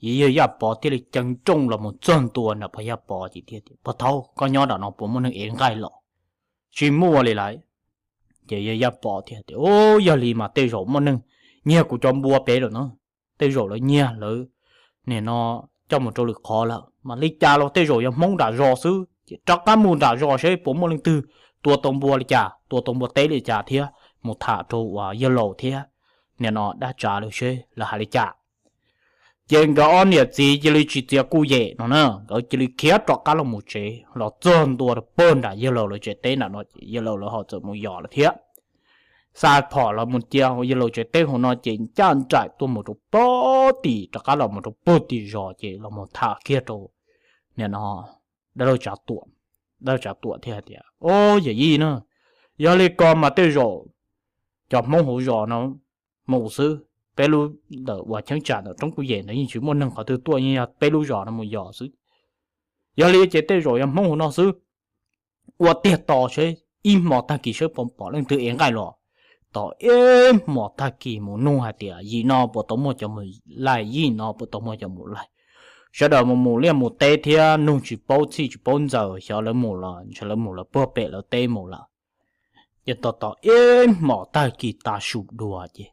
Yawg Yaj Pov thiaj li ceev nrooj los mus txog ntua nram Pog Yaj Pov ces thiaj tias, Pog Thaub, koj nyob nram no puas muaj neeg ev nqaij los? Tsis muaj li lawm. Ces yawg Yaj Pov thiaj tias, Ub, yog li mas tej zaum muaj neeg nyiag kuv cov npua pem lawm no, tej zaum lawv nyiag lawv nim no coj mus rau lwm qhov lawm mas li cas los tej zaum yog Hmoob nram zos xwb, ces rov qab mus nram zos seb puas muaj leej twg tua tau npua li cas, tua tau npua teb li cas thiab mus tham rau uas yawg laus thiab nim no dab tsav lawv seb lawv hais li cas. Ces nkawd ob niam txiv cia li tsis txiav kuj yem no na, nkawd cia li khiav rov qab los mus tsev, los txog ntua rau pog nram yawg laus lawv tsev teb nram no ces yawg laus lawv ho txawm mus yos lawm thiab. Xa phom los mus cia yawg laus tsev teb hauv no ces ncaj nraim tuaj mus rau pog tim, rov qab los mus rau pog tim zos ces los mus tham kiag rau nim no dab laug Tsav Tuam. Dab laug Tsav Tuam thiaj hais tias, Ob, yawm yij na, yog li ko mas tej zaum cov Hmoob hauv zos no mus xwb, peb lub ntawm uas cheeb tsam ntawm roob kuj yem ntawd yeej tsis muaj neeg qhov twg tuaj, yeej yog peb lub zos no mus yos xwb. Yog li ces tej zaum yog Hmoob hauv no xwb. Ua tiag tos seb ib hmo tag kis seb puas pom leej twg ev nqaij los. Tos ib hmo tag kis mus nug hais tias yim no puas tau muaj cov mus laij, yim no puas tau muaj cov mus laij. Sawv daws mus mus liaj mus teb thiab nug tsis paub txhij tsis paub ntxaws, xyov lawv mus los ntshe lawv mus lawv puag pem lawv teb mus lawm. Ces tos tos ib hmos tag kis tav su dua ces,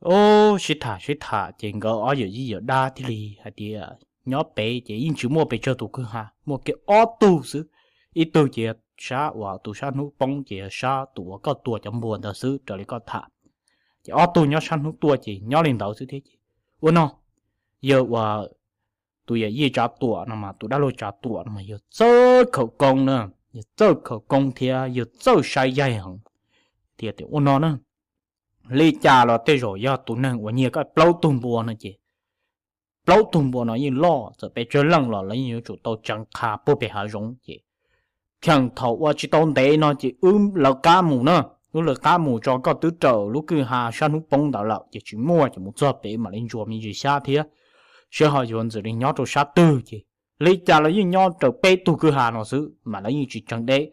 o, sib tham sib tham ces nkawd ob yawm yij yawm dab thiaj li hais tias nyob pem ces yeej tsis muaj pes tsawg tus kwj ha, muaj kiag ob tug xwb. Ib tug ces sab uas tus sab hnub poob ces sab tus uas koj tua cov npua ntawd xwb raws li koj tham. Ces ob tug nyob sab hnub tuaj ces nyob li ntawd xwb thiab ces ua no, yawg uas tus yawm yij Tsav Tuam no mas, tus dab laug Tsav Tuam no mas yawg txawj khawv koob na, yawg txawj khawv koob thiab yawg txawj saib yaig heev. Thiaj tias ua no na, li cas los tej zaum yog tus neeg uas nyiag koj plaub tug npua no ces, plaub tug npua no yeej loj, txawm pes tsawg leej los lawv yeej yuav tsum tau tseev qha puag pem hav zoov ces, kheev thaum ua tsis tau ntev no ces wb lawv qab mus na, wb lawv qab mus tso, koj twb raws lub kwj ha sab hnub poob ntawd lawm ces tsis muaj, ces mus txog pem mam li ntsuas me ntsis xyab thiab, seb ho yuav ntxim li nyob rau sab twg ces, li cas los yeej nyob raws peb tug kwj ha no xwb mas lawv yeej tsis tseev deb.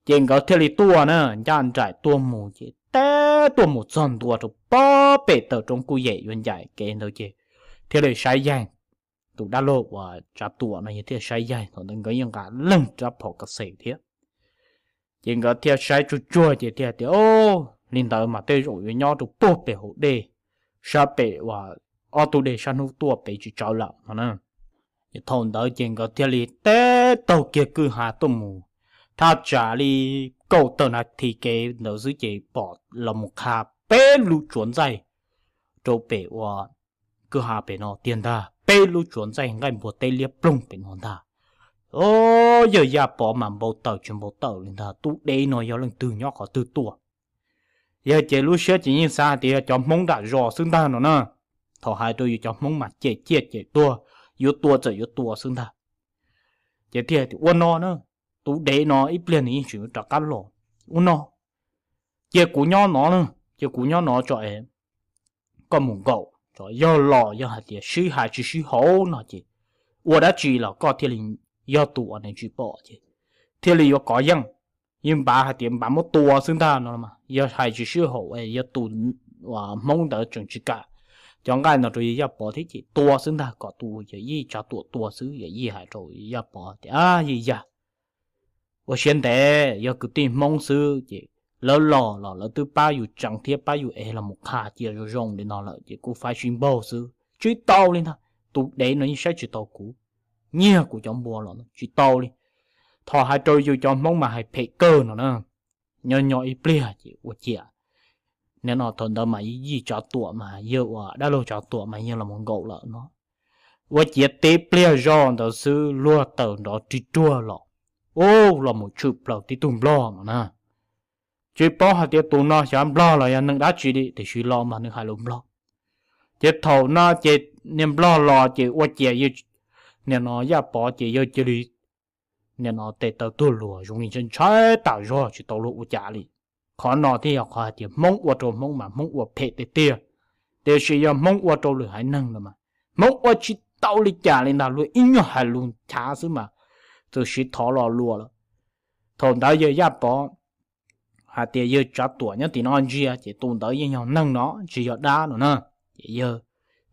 Ces nkawd thiaj li tuaj na, ncaj nraim tuaj mus ces teb tuaj mus txog ntua rau puag pem taw roob kuj yem yuav ncaim kev ntawd ces thiaj li saib yaig. Tus dab laug uas Tsav Tuam no yog thiaj saib yaig, thaum ntawd nkawd yeej nqa leeg rab phom kas xes thiab. Ces nkawd thiaj saib tsuag tsuag ces thiaj tias, o, li ntawd mas tej zaum yuav nyob rau puag pem hauv dej, sab pem uas ob tug dej sab hnub tuaj pem tsis tsawv lawm no na. Ces thaum ntawd ces nkawd thiaj li teb taug kiag kwj ha tuaj mus, thaj tsam li kaum tawm nas this kev ntawd xwb ces pom los mus qha peb lub tsuav ntxaij rau pem uas kwj ha pem no tiag ntag, peb lub tsuav ntxaij nqaij npua teb liab ploog pem no ntag. O, Yawg Yaj Pov mas npau taws tsis npau taws li ntag, tub deb no yog leej twg nyob qhov twg tuaj. Yawg ces lub siab ces yeej xav hais tias yog cov Hmoob nram zos xwb ntag no na. Thaum hais rau yus cov Hmoob mas cem ciaj cem tuag, yuav tua txawm yuav tua xwb ntag. Ces thiaj tias ua no na, tus dev no ib pliag nws yeej tseem yuav rov qab los. Ua no, cia kuv nyob no na, cia kuv nyob no tso es koj mus nkaum, yog los yog hais tias sib hais tsis sib haum no ces ua dab tsi los koj thiaj li yog tus uas nws tsis pom ces thiaj li yuav kov yeej. Yeej npav hais tias npav muab tua xwb ntag no, yog hais tsis sib haum es yog tus Hmoob ntawd tseem tsis kam cov nqaij no rau yawg Yaj Pov thiab ces tua xwb ntag, kom tus yawm yij Tsav Tuam tua xwb. Yawm yij hais rau yawg Yaj Pov tias, Yij Yaj, ua siab ntev, yog kwv tij Hmoob xwb ces lawv los los lawv twb pab yus tseev thiab pab yus ev los mus qha cia zoo zoo li no lawm ces kuv faib sib npaug xwb, tsis tau li ntag. Tus dev no yeej saib tsis taus kuv, nyiag kuv cov npua los tsis tau li. Thaum hais rau yus cov Hmoob mas hais phem kawg no na. Nyob nyob ib pliag ces ua ciav, nim no thaum ntawd mas yij Tsav Tuam mas yawg uas dab laug Tsav Tuam mas yawg los mus nkaum lawm no. Ua ciav tib pliag zog ntawd xwb luag tawm nrov rig ruag los, ub, los mus tshwm plaws tib tug Nplog no na. Tsis paub hais tias tus no xyov Nplog los yog neeg dab tsi li tiam sis los mas nws hais lus Nplog. Ces thaum no ces niag Nplog los ces ua ciav yawg, nim no Yaj Pov ces yawg cia li nim no tes taw tuag luag zoo li ntshai ntshai tas zog tsis tau luag ua cas li. Qhov no thiaj yog qhov hais tias Hmoob ua rau Hmoob mas Hmoob ua phem tiag tiag, tiam sis yog Hmoob ua rau lwm haiv neeg no mas Hmoob ua tsis tau li cas li ntag, luag ib nyuag hais lus chav xwb mas txawm siv thov lo lua lawm. Thaum ntawd yawg Yaj Pov hais tias yawg Tsav Tuam nyob tim no ntsia ces tus ntawd yeej yog neeg no tsis yog dab no na. Ces yawg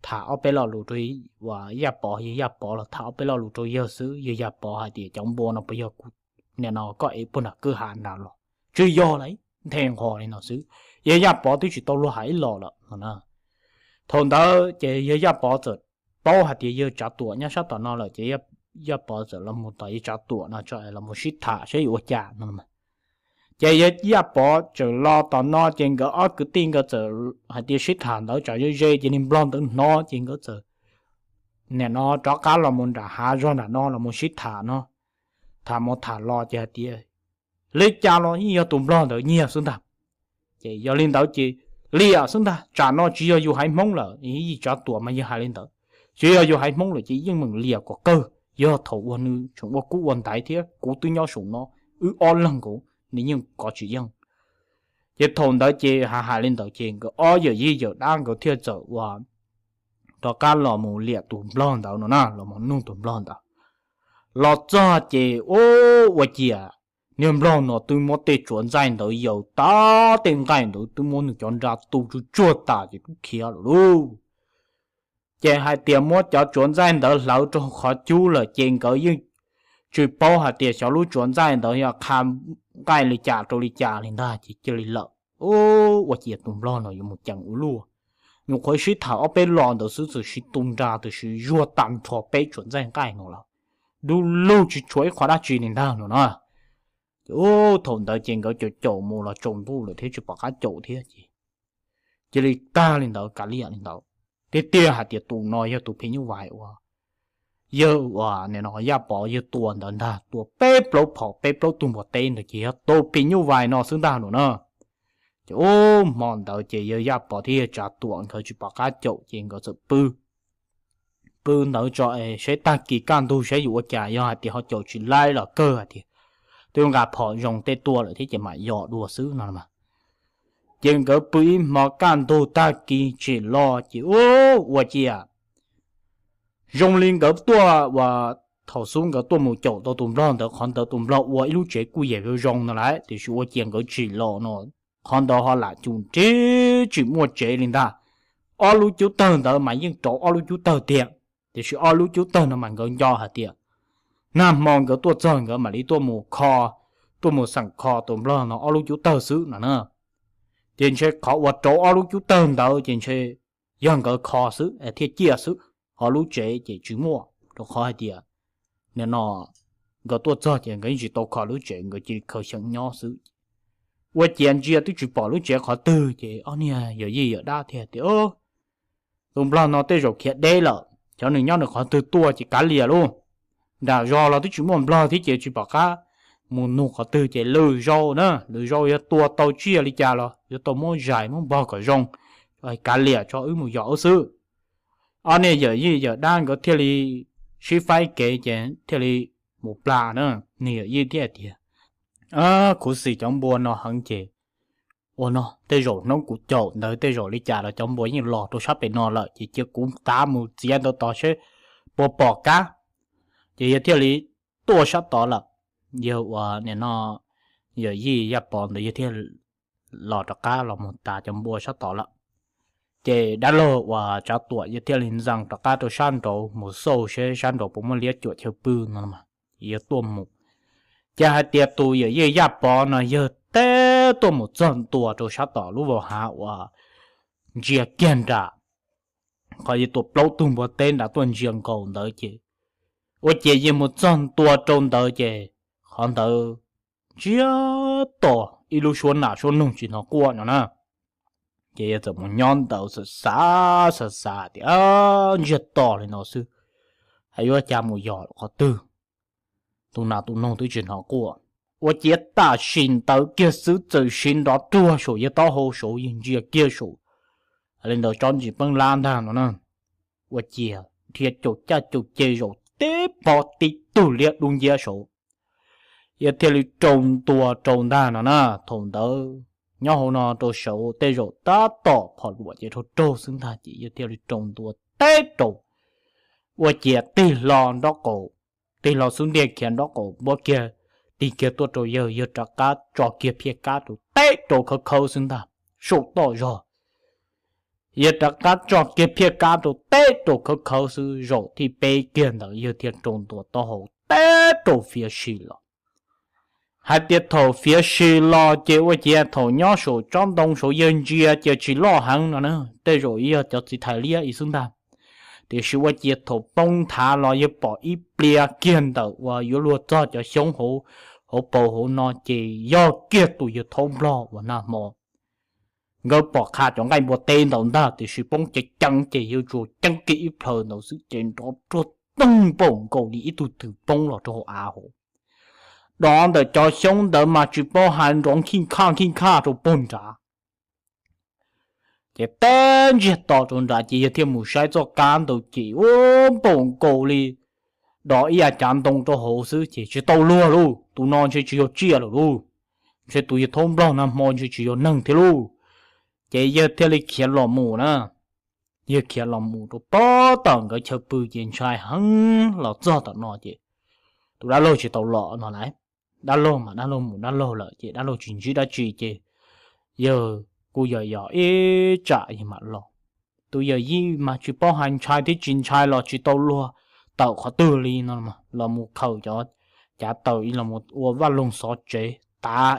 tham ob peb lo lus rau Yaj Pov, yawg Yaj Pov los tham ob peb lo lus rau yawg xwb. Yawg Yaj Pov hais tias cov npua no puas yog kuv, nim no koj ev puag nram kwj ha nrad los? Tsis yog lauj, nthe nqho li no xwb. Yawg Yaj Pov twb tsis tau luag hais ib los lawm no na. Thaum ntawd ces yawg Yaj Pov txawm paub hais tias yawg Tsav Tuam nyob sab tom no lawm ces Yaj Pov txawm los mus tom yawg Tsav Tuam no tso los mus sib tham saib yuav ua cas no. Ces yawg Yaj Pov tseem los tom no ces nkawd ob kwv tij nkawd txawm hais tias sib tham ntawd tsam ze ze ces niag Nplog ntawd hnov ces nkawd txawm nim no rov qab los mus nram hav zog nram no los mus sib tham no. Tham mus tham los ces hais tias li cas los yeej yog tus Nplog ntawd nyiag xwb ntag. Ces yog li ntawd ces liam xwb ntag, tsam no tsis yog yus haiv Hmoob lawm. Yij Tsav Tuam mas yawg hais li ntawd, tsis yog yus haiv Hmoob lawm ces yeej meem liam kom kawg, yog thaum uas nws tseem ua kub ua ntaiv thiab kuv twb nyob saum no, wb ob leeg nkaus nws yeej kov tsis yeej. Ces thaum ntawd ces hais hais li ntawd ces nkawd ob yawm yij yawm dab nkawd thiaj txawm ua rov qab los mus liam tus Nplog ntawd no na, los mus nug tus Nplog ntawd. Los txog ces ub, ua ciav niag Nplog no twb muab tej tsuav ntxaij ntawd yaws tas, tej nqaij ntawd twb muab nws cov nra tu tsuj tsuag tas ces twb khiav lawm lauj. Ces hais tias muab cov tsuav ntxaij ntawd hlawv rau qhov cub lawm ces nkawd yeej tsis paub hais tias xyov lub tsuav ntxaij ntawd yog qha nqaij li cas rau li cas li ntag ces cia li lawm. Ub, ua ciav tus Nplog no yuav mus ceev ua luaj. Nyuam qhuav sib tham ob peb lo ntawd xwb txawm siv tu nra txawm siv zuag tag nrho peb tsuav ntxaij nqaij no lawm, du lug tsis tshuav ib qho dab tsi li ntag no na. Ces ub, thaum ntawd ces nkawd caum caum mus los tsaus ntuj lawm thiab tsis pom qab caum thiab ces cia li tag li ntawd, kav liam li ntawd. Tiag tiag hais tias tus no yog tus phim nyuj vais uas yawg uas nim no Yaj Pov yawg tua ntawd ntag, tua peb plaub phom peb plaub tug npua teb ntawd ces yog tus phim nyuj vais no xwb ntag no na. Ces ub, hmo ntawd ces yawg Yaj Pov thiab yawg Tsav Tuam nkawd tsis pom qab caum ces nkawd txawm pw pw ntawd tso es saib tag kis kaj ntug saib yuav ua cas, yog hais tias ho caum tsis laib los kawg hais tias twb nqa phom zoo tej tuaj lawm thiab ces mam yos dua xwb no. Ces nkawd pw ib hmo kaj ntug tag kis tsim los ces ub, ua ciav zoo li nkawd tuaj uas thaum xub nkawd tuaj mus caum tau tus Nplog ntawd, qhov ntawd tus Nplog ua ib lub tsev kuj yam zoo zoo no lawm tiam sis ua ciav nkawd tsim los no qhov ntawd ho lam cum nrib tsis muaj tsev li ntag. Ob lub cub tawg ntawd mas yeej rauv ob lub cub tawg tiag, tiam sis ob lub cub tawg no mas nkawd nco hais tias nag hmo nkawd tuaj txog nkawd mam li tuaj mus kho, tuaj mus xeem kho tus Nplog no ob lub cub tawg xwb no na. Ces ntshe qhov uas rauv ob lub cub tawg ntawd ces ntshe yog nkawd kho xwb thiaj ciaj xwb, ho lub tsev ces tsis muaj rau qhov hais tias nim no nkawd tuaj txog ces nkawd yeej tsis tau kho lub tsev, nkawd cia li khaws xyeem nyob xwb. Ua ciav ntsia twb tsis pom lub tsev qhov twg ces ob niag yawm yij yawm dab thiaj tias, Tus Nplog no tej zaum khiav deb lawm, xyov nws nyob nws qhov twg tuaj ces kav liam lauj. nram zos los twb tsis muaj nplog thiab ces tsis pom qab mus nug qhov twg ces lwm zaus na, lwm zaus yog tua tau tsiaj li cas los yuav tau muab zais muab npog kom zoo, kav liam tso wb mus yos wb xwb. Ob niag yawm yij yawm dab nkawd thiaj li sib faib kev ces thiaj li mus plas na. Niag yawm yij thiaj tias, khuv xim cov npua no heev ces ua no tej zaum hnub kuv caum ntawd tej zaum li cas los cov npua yeej los rau sab pem no lawm ces cia kuv tav mus txiav ntawd tos seb puas pom kab. Ces yawg thiaj li tuaj sab tod lawm. Yawg uas nim no yawm yij Yaj Pov ntawd yawg thiaj los rov qab los mus tas cov npua sab tod lawm. Ces dab laug uas Tsav Tuam yawg thiaj li ntxees rov qab rau sab nraud mus xauj seb sab nraud puas muaj liab cuam chaw pw no, yawg tuaj mus. Ces hais tias tus yawm yij Yaj Pov no yawg teb tuaj mus txog ntua rau sab tom lub vau hav uas ntsia kiag nram qhov yawg tua plaub tug npua teb nrad tuaj ntsia nkaus ntawd ces, ua ciav yawg mus txog ntua rau ntawd ces qhov ntawd ntsiag to, ib lub suab nam suab noog tsis hnov quaj no na. Ces yawg txawm mus nyob ntawd xav xav xav xav tias ntsiag to li no xwb, hais yuav cas mus yos qhov twg, tus nas tus noog twb tsis hnov quaj. Ua ciav tam sim ntawd kiag xwb txawm siv nrov ruag saum yawg taub hau saud yawg ntsia kiag saum li ntawd tsob ntsis peeb lab ntag no na. Ua ciav dhia caum caj caum ceg zaum tib pob tib tug liab dub nciab saud, yawg thiaj li rau ntua rau ntag no na. Thaum ntawd nyob hauv no rau saud tej zaum tab tom phom luam ces raug raug xwb ntag ces yawg thiaj li rau ntua teb rau. Ua ciav tig hlo nraub qaum, tig hlo xub ntiag khiav nraub qaum npuab kiag, tig kiag tuaj rau yawg, yawg rov qab tso kiag phiaj kab rau teb rau khawb khawb xwb ntag, saum toj zog. Yawg rov qab tso kiag phiaj kab rau teb rau khawb khawb xwb, zaum thib peb kiag ntawd yawg thiaj rau ntua taub hau teb rau fiav si los. Hais tias thaum fiav si los ces ua ciav thaum nyob saum tsob ntoo saud yawg ntsia ces tsis loj heev no na, tej zaum yog cov txiv thais liab ib xwb ntag. Tiam sis ua ciav thaum poob nthav los yawg pom ib pliag kiag ntawm uas yuav luag txog cov xyoob hauv paus hauv no ces yog kiag tus yawg thaub nplog uas nag hmo nkawd pom qha cov nqaij npua teb ntawd ntag, tiam sis poob ceev ceev ces yawg tsuas ceeb kiag ib plhaw ntawd xwb ces nrov ruag teeg npaum nkaus li ib tug twm poob los rau hauv av hauv. Dov ntawm cov xyoob ntawd mas tsis paub hais nrov khij khaj khij khaj rau pog nrad. Ces teb ntsiag to rau nrad ces yawg thiaj mus saib txoj kab ntawd ces ua npaum nkaus li dov ib yav cav ntoo rau hauv xwb ces tsis tau luag lauj, tus no ntshe tsis yog tsiaj lawm lauj, ntshe tus yawg thaub nplog nag hmo ntshe tsis yog neeg thiab lauj. Ces yawg thiaj li khiav los mus na. Yawg khiav los mus rau pog tom nkawd chaw pw ces ntshai heev los txog tom no ces tus dab laug tsis tau los no lawm. Dab laug mas dab laug mus dab laug lawm ces dab laug tsis ntsib dab tsi ces yawg kuj yog yog ib tsam yawg mam los. Tus yawm yij mas tsis paub hais ntshai thiab tsis ntshai los tsis tau luag tawm qhov twg li no, los mus khaws cov cav taws ib los ua vaj loog xov tsev tav,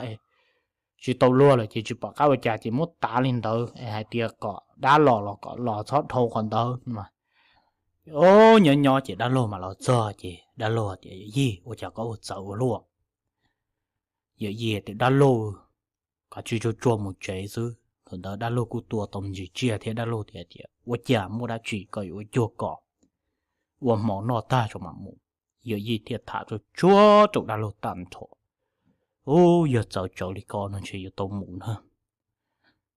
tsis tau luag lawm ces tsis pom qab ua cas ces muab tav li ntawd es hais tias kom dab los los kom los txhob dhau qhov ntawd. Nyob nyob ces dab laug mam los txog ces dab laug tias, Yawm yij, ua cas koj ua txawv ua luaj? Yawm yij tias, Dab laug, koj tsis tsuag tsuag mus tsev xwb. Thaum ntawd dab laug kuj tua tau ntsis tsiaj thiab dab laug tias tias, Ua cas muaj dab tsi koj yuav ua cuag kom ua hmo noj tag tso mam mus. Yawm yij thiaj tham tsuag tsuag rau dab laug tag nrho. Ub, yog txawv tsawv li ko no ntshe yuav tau mus na.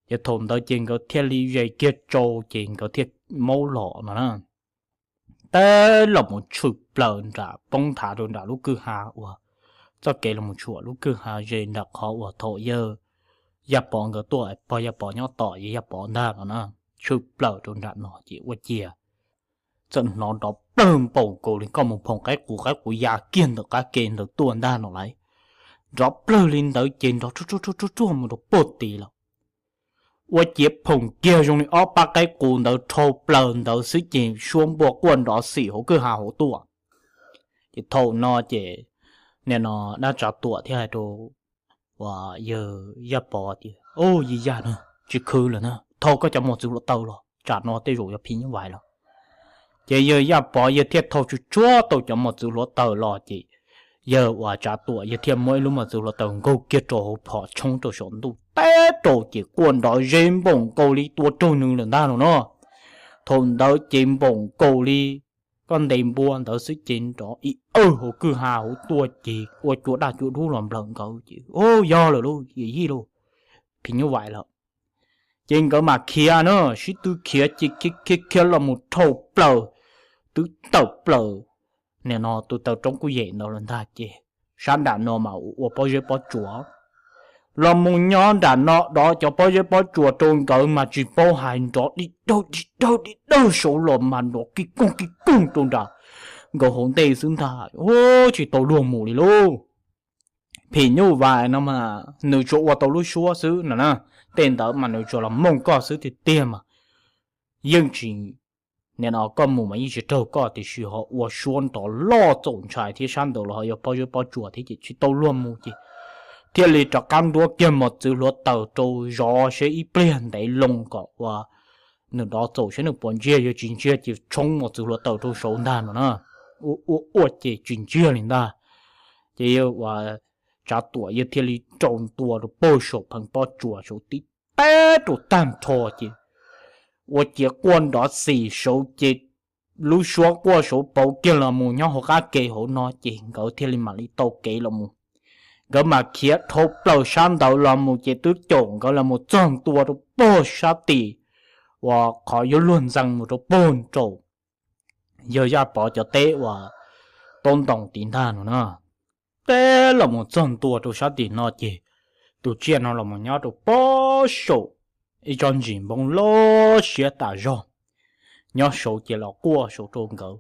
Ces thaum ntawd ces nkawd thiaj li ze kiag tsau ces nkawd thiaj maub los no na. Teb los mus tshwm plaws nram poob nthav rau nram lub kwj ha uas txoj kev los mus tshuam lub kwj ha ze nram qhov uas thaum yawg Yaj Pov nkawd tuaj, pog Yaj Pov nyob tom yawg Yaj Pov ntag no na. Tshwm plaws rau nram no ces ua ciav txawm hnov nrov plawg npaum nkaus li koj mus phoom qaib qus, qaib qus ya kiag ntawm qab ke ntawd tuaj ntag no lauj. Nrov plawg li ntawd ces nrov ruaj ruaj ruaj ruaj mus rau puag tid lawm. Ua ciav phoom kiag zoo li ob pab qaib qus ntawd dhau plaws ntawd xwb ces suab npua quaj nrov xim hauv kwj ha hauv tuaj. Ces thaum no ces nim no dab Tsav Tuam thiaj hais rau uas yawg Yaj Pov tias, Au, yij Yaj na, tsis khwv lawm na, thau koj cov mos txwv hluav taws los, tsam no tej zaum yuav phim nyuj vais lawm. Ces yawg Yaj Pov yawg thiaj thau tsuag tsuag tau cov mos txwv hluav taws los ces yawg uas Tsav Tuam yawg thiaj muab ib lub mos txwv hluav taws nkaug kiag rau hauv phom tshoob rau saum ntuj teb rau ces quaj nrov zeb npaum nkaus li tua raug nws lawm ntag no no. Thaum ntawd ces npaum nkaus li koj ntes npua ntawd xwb ces nrov ib awg hauv kwj ha hauv tuaj ces ua cua daj cua dub los nplawm nkawd ces, Yog lawm lauj, yawm yij lauj, phim nyuj vais lawm. Ces nkawd mam khiav na, sib tw khiav ces khiav khiav los mus dhau plaws, twb tawm plaws nim no tus taw roob kuj yem ntawd lawm ntag ces sab nram no mas ua pob zeb pob tsuas los mus nyob nram no dov cov pob zeb pob tsuas rau nkawd mas tsis paub hais nrov di dawg di dawg di dawg saud los mas nrov kij koog kij koog rau nram nkawd hauv ntej xwb ntag, tsis tau luag mus li lauj. Phim nyuj vais no mas nws tsuas ua tau lub suab xwb no na, tej ntawd mas nws tsuas los mooj koj xwb tiag tiag mas yeej tsis, nim no koj mus mas yeej tsis raug koj tiam sis ho ua suab nrov loj txaus ntshai thiab sab ntawd los ho yog pob zeb pob tsuas thiab ces tsis tau luag mus ces thiaj li rov qab nruab kiag mos txwv hluav taws rau zov seb ib pliag ntev loo kom ua nws dov txaus seb nws puas ntsiag, yog tsis ntsiag ces tshoob mos txwv hluav taws rau saud ntag no na. Ua ua ua ces tsis ntsiag li ntag. Ces yawg ua Tsav Tuam yawg thiaj li rau ntua rau pag saum pheev pob tsuas saud tib teb rau tag nrho ces ua ciav quaj nrov xis saud ces lub suab quaj saud pauv kiag los mus nyob hauv qab ke hauv no ces nkawd thiaj li mam li tau kev los mus. Nkawd mam khiav dhau plaws sab ntawd los mus ces twb caum nkawd los mus txog ntua rau pag sab tim uas qhov yuav luag ntxees mus rau pag nraum yawg Yaj Pov cov teb uas taub ntoos tid ntag no na. Teb los mus txog ntua rau sab tim no ces tus tsiaj no los mus nyob rau pag saum ib tsob ntsis npoo loj siab tas zog, nyob saud ces los quaj saud rau nkawd.